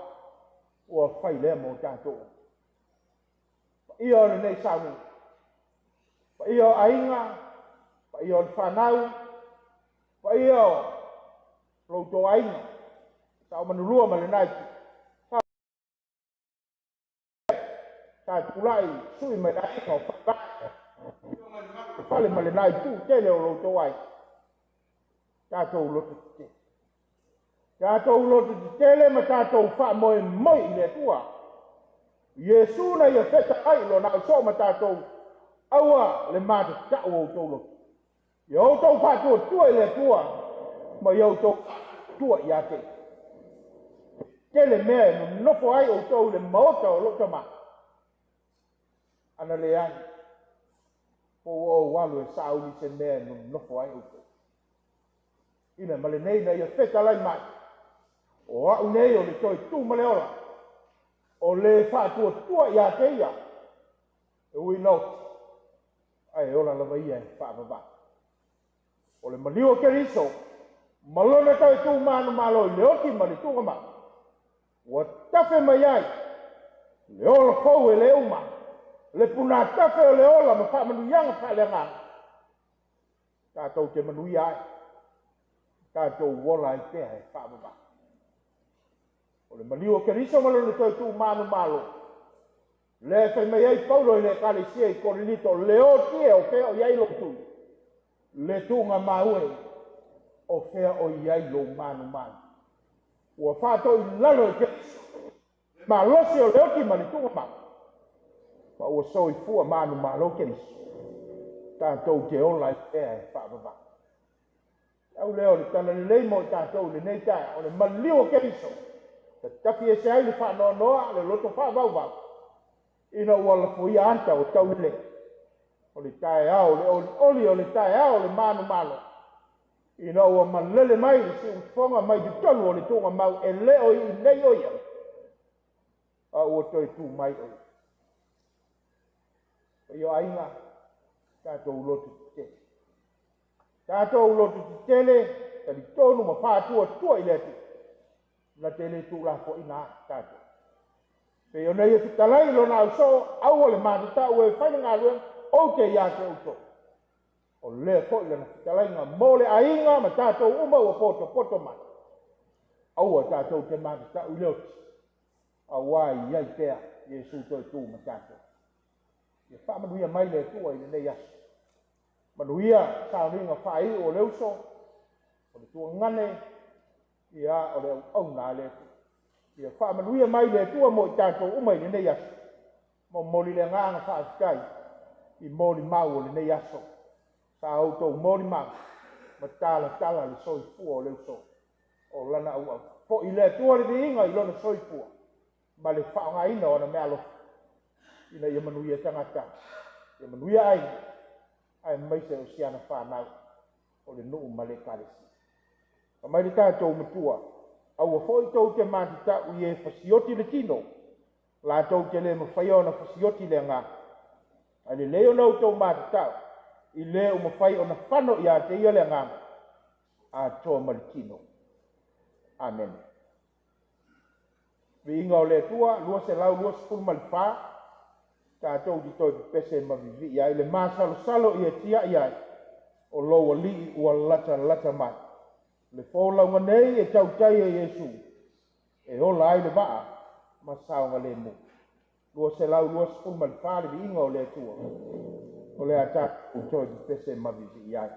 ua fai lea mo tatou. Paia o lenei sauniga, paia o aiga, paia o le fanau, paia o lo outou aiga, sa o manulua ma lenai itu. Sa tulai sui mai le aiga o Faivae, fale ma lenai itu tele o lo outou aiga. Tatou loto tetele. Tatou loto tetele ma tatou faamoemoe i le Atua. Iesu na ia fetalai lona ausoo ma tatou, aua le matatau o outou loto. Ia outou faatuatua i le Atua ma ia outou tua ia te ia. Tele mea e nonofo ai outou i le maota o lou tamā. Ana leai, po ua ou alu e sauli se mea e nonofo ai outou. Ina ma lenei na ia fetalai mai, o au nei o le toe tu ma le ola, o le faatuatua ia te ia, e ui ina oti, ae ola lava ia e faavavau. O le maliu o Keriso, ma lona toe tu manumalo i le oti ma le tugamau, ua tafe mai ai le ola fou e le uma, le punatafe o le ola ma faamanuiaga faaleagaga. Tatou te manuia ai, tatou ola ai pea e faavavau. O le maliu o Keriso ma lona toe tu manumalo, Lea e fai mai ai Paulo i le Ekalesia i Korinito, le oti e o fea o i ai lou tui, le tuugamau e o fea o i ai lou manumanu. Ua faatoilalo e Keriso le malosi o le oti ma le tuugamau, ma ua soifua manumalo Keriso, tatou te ola ai pea e faavavau. Au lea o le talalelei mo i tatou i lenei taeao, o le maliu o Keriso, tatafi ese ai le faanoanoa, le loto faavauvau, ina ua lafoia ata o taulelei. O le taeao o le olioli, o le taeao o le manumalo, ina ua malele mai le siufofoga mai totonu o le tuugamau, e le o i nei o ia, a ua toe tu mai o ia. Paia o aiga, tatou loto tetele. Tatou loto tetele, talitonu ma faatuatua i le Atua, na te le tuulafoaiina a tatou. Pei ona ia fetalai i lona ausoo, aua le matatau e fai le galuega, ou te ia te outou. O lea foi lana fetalaiga mo le aiga ma tatou uma ua potopoto mai. Aua tatou te matatau i le oti, auā i ai pea Iesu toe tu ma tatou. Ia faamanuia mai le Atua i lenei aso. Manuia sauniga faaiu o le uso, o le tuagane, ia o le auauna a le Atua. Ia faamanuia mai le Atua mo i tatou uma i lenei aso. Momoli le agaga faafetai i molimau o lenei aso. Sa outou molimau ma talatala le soifua o le uso o lana auauna. Foi le Atua le viiga i lona soifua ma le faaaogaina o ana meaalofa ina ia manuia tagata, ia manuia aiga, aemaise o si ana whanau o le nuu ma le ekalesia. Fai mai le tatou matua, aua foi tou te matatau i e fasioti le tino, latou te le mafaia ona fasioti le agaga. Ae lelei ona outou matatau i le ua mafai ona fano ia te ia le agaga, atoa ma le tino. Amene. Viiga o le Atua, 224, tatou te toe pepese ma vivii ai le masalosalo ia tiai ai, o lou alii ua latalata mai. Le folauga nei e tautai e Iesu, e ola ai le vaa ma saogalemu. 224 le viiga o le Atua, o le a tatou toe pepese ma vivii ai.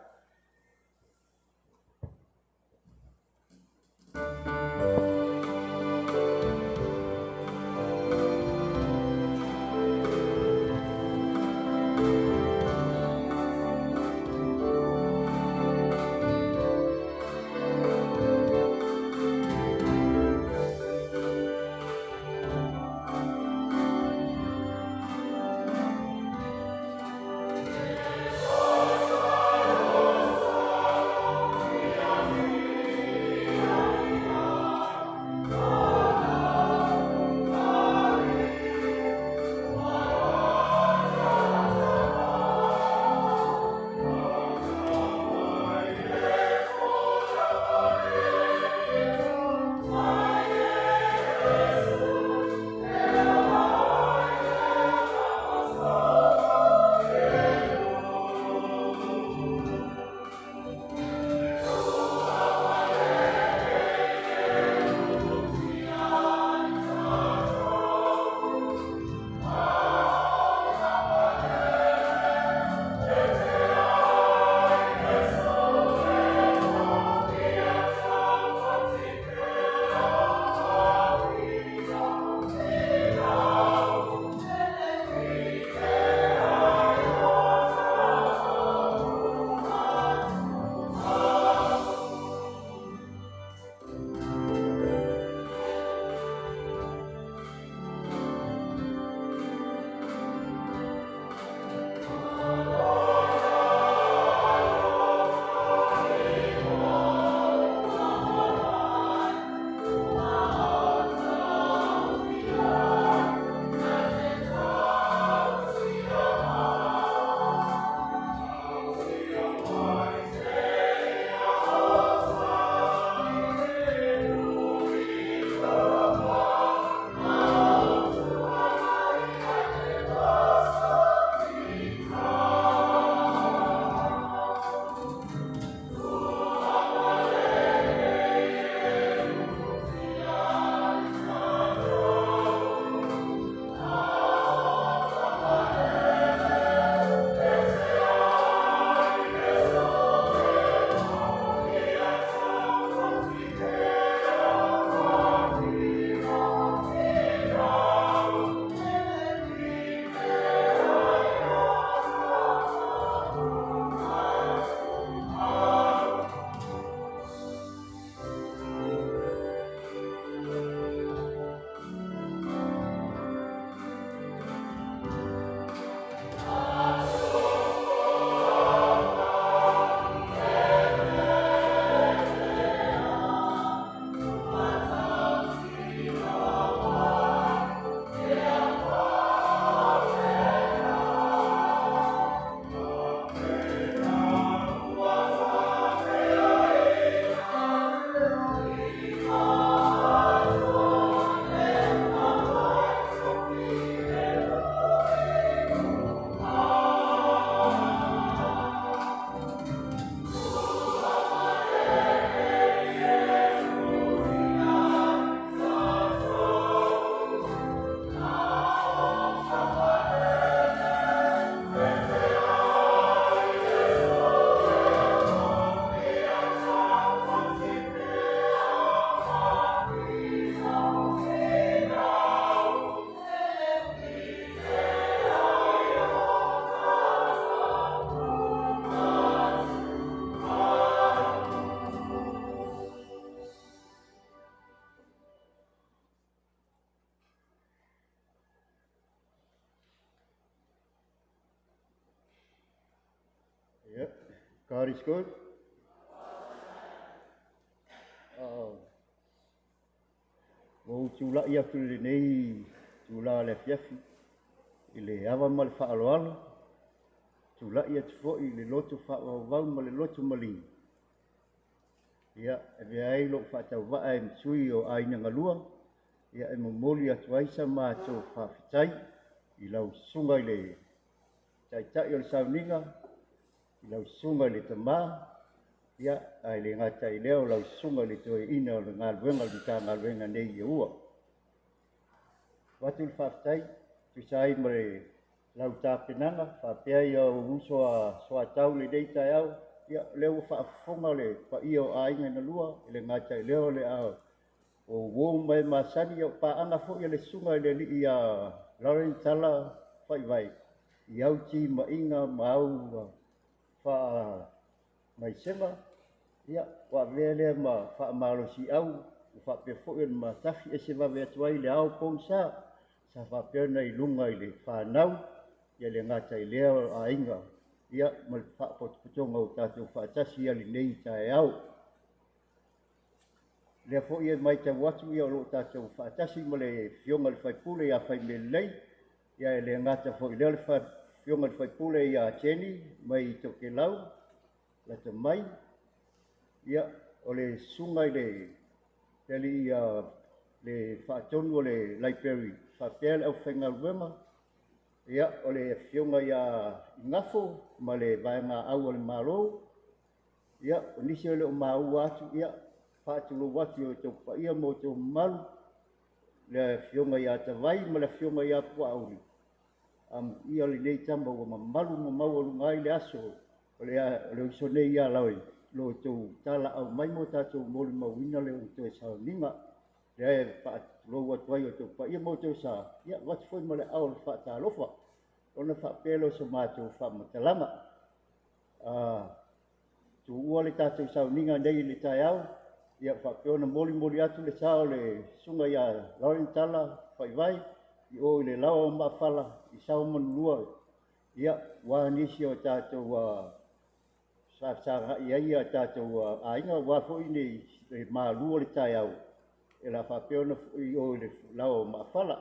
Yeah, God is good. Ua ou tulai atu i lenei itula o le afiafi i le ava ma le faaaloalo, tulai atu foi i le loto faavauvau ma le loto maliu, ia, e avea ai lou faatauvaa e sui o Aiga na Lua, ia, e momoli atu ai sa matou faafetai i lau susuga i le Taitai o le Sauniga, i lau susuga i le Tama, ia, ae le gata i lea o lau susuga i le Toeaina o le galuega o le Matagaluega nei i Aua. Avatu le faafetai, tusa ai ma le lau tapenaga, faapea ia ou uso a soatau i lenei taeao, ia, o lea ua faafofoga le paia o aiga na lua, e le gata i lea o le a o uo ma e masani, o paaga foi a le susuga i le alii ia Lawrence Tala Faivae, i au timaiga ma au faamaisega, ia, ua avea lea ma faamalosiau, ua faapea foi ona matafi ese vave atu ai le ao pogisa, sa faapea ona i luga i le fanau, ia le gata i lea o aiga, ia, ma le faapotopotoga o tatou faatasi i lenei taeao. Lea foi e matau atu ia o lo o tatou faatasi ma le afioga i le faipule ia Faimea Lelei, ia e le gata foi lea o le afioga i le faipule ia Jenny mai Tokelau, lata mai, ia o le susuga i le alii le faatonu o le library, faapea le aufaigaluega, ia o le afioga ia Igafo ma le vaega au o le Malo, ia o nisi o le o maua atu, ia faatulou atu i o outou paia ma outou mamalu, le afioga ia Tavai ma le afioga ia Puaauli, ia lenei tama ua mamalu ma maualuga ai le aso o le uso nei ia laoi, lo outou talaau mai mo tatou molimauina le toe sauniga. Lea e faatulou atu ai o outou paia ma outou sa, ia avatu foi ma le ao o le faatalofa, ona faapea lea o so matou faamatalaga. Tuua le tatou sauniga nei i le taeao, ia faapea ona molimoli atu le sa o le susuga ia Lawrence Tala Faivae, i o i le laoa o Maafala, i Saomanulua, ia, ua nisi o tatou sagai ai ia tatou aiga, ua foi nei le malu o le taeao, e la faapea ona i o i le laoa o Maafala.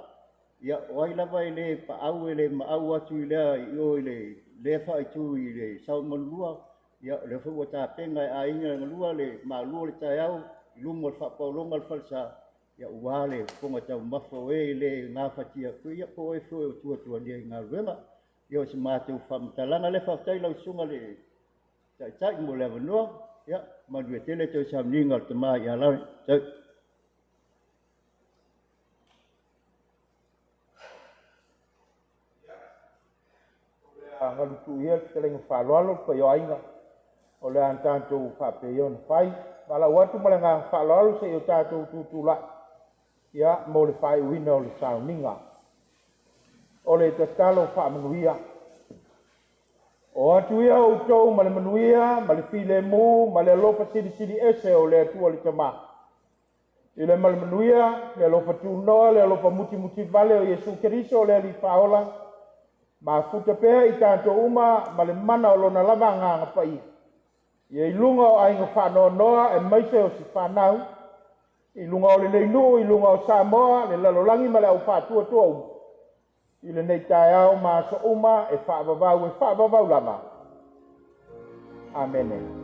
Ia, o ai lava e le paau e le maau atu i lea i o i le lea faaitu i le Saomanulua, ia, o lea foi ua tapena e aiga galua le malu o le taeao, i luma o le faapaologa o le falesa, ia ua le fofoga taumafa o e le gafatia, ia po o e foi o tuatualia i galuega. Ia o se matou faamatalaga lea, faafetai lau susuga le Taitai mo le avanoa, ia manuia tele toe sauniga o le tama ia Lawrence. Tau. Galutu ia le fetalaiga faaaloalo le paia o aiga o le a tatou faapea ona fai. Valaau atu ma le agaga faaaloalo se i o tatou tutulai ia mo le faaiuina o le sauniga. O le tatalo faamanuia. O atu ia outou ma le manuia, ma le filemu, ma le alofa silisili ese o le Atua le Tama. I le ma le manuia, le alofa tunoa, le alofa mutimuti vale o Iesu Keriso o le Alii Faaola, mafuta pea i tatou uma ma le mana o lona lava agaga paia. Ia i luga o aiga faanoanoa e maise o si whanau, i luga o lenei nuu, i luga o Samoa, le lalolagi ma le au faatuatua uma. I lenei taeao ma aso uma e faavavau lava. Amene.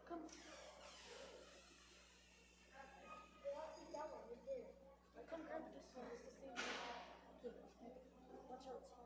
Come. That one right there. Come grab this one. It's the same one. Okay. Watch out.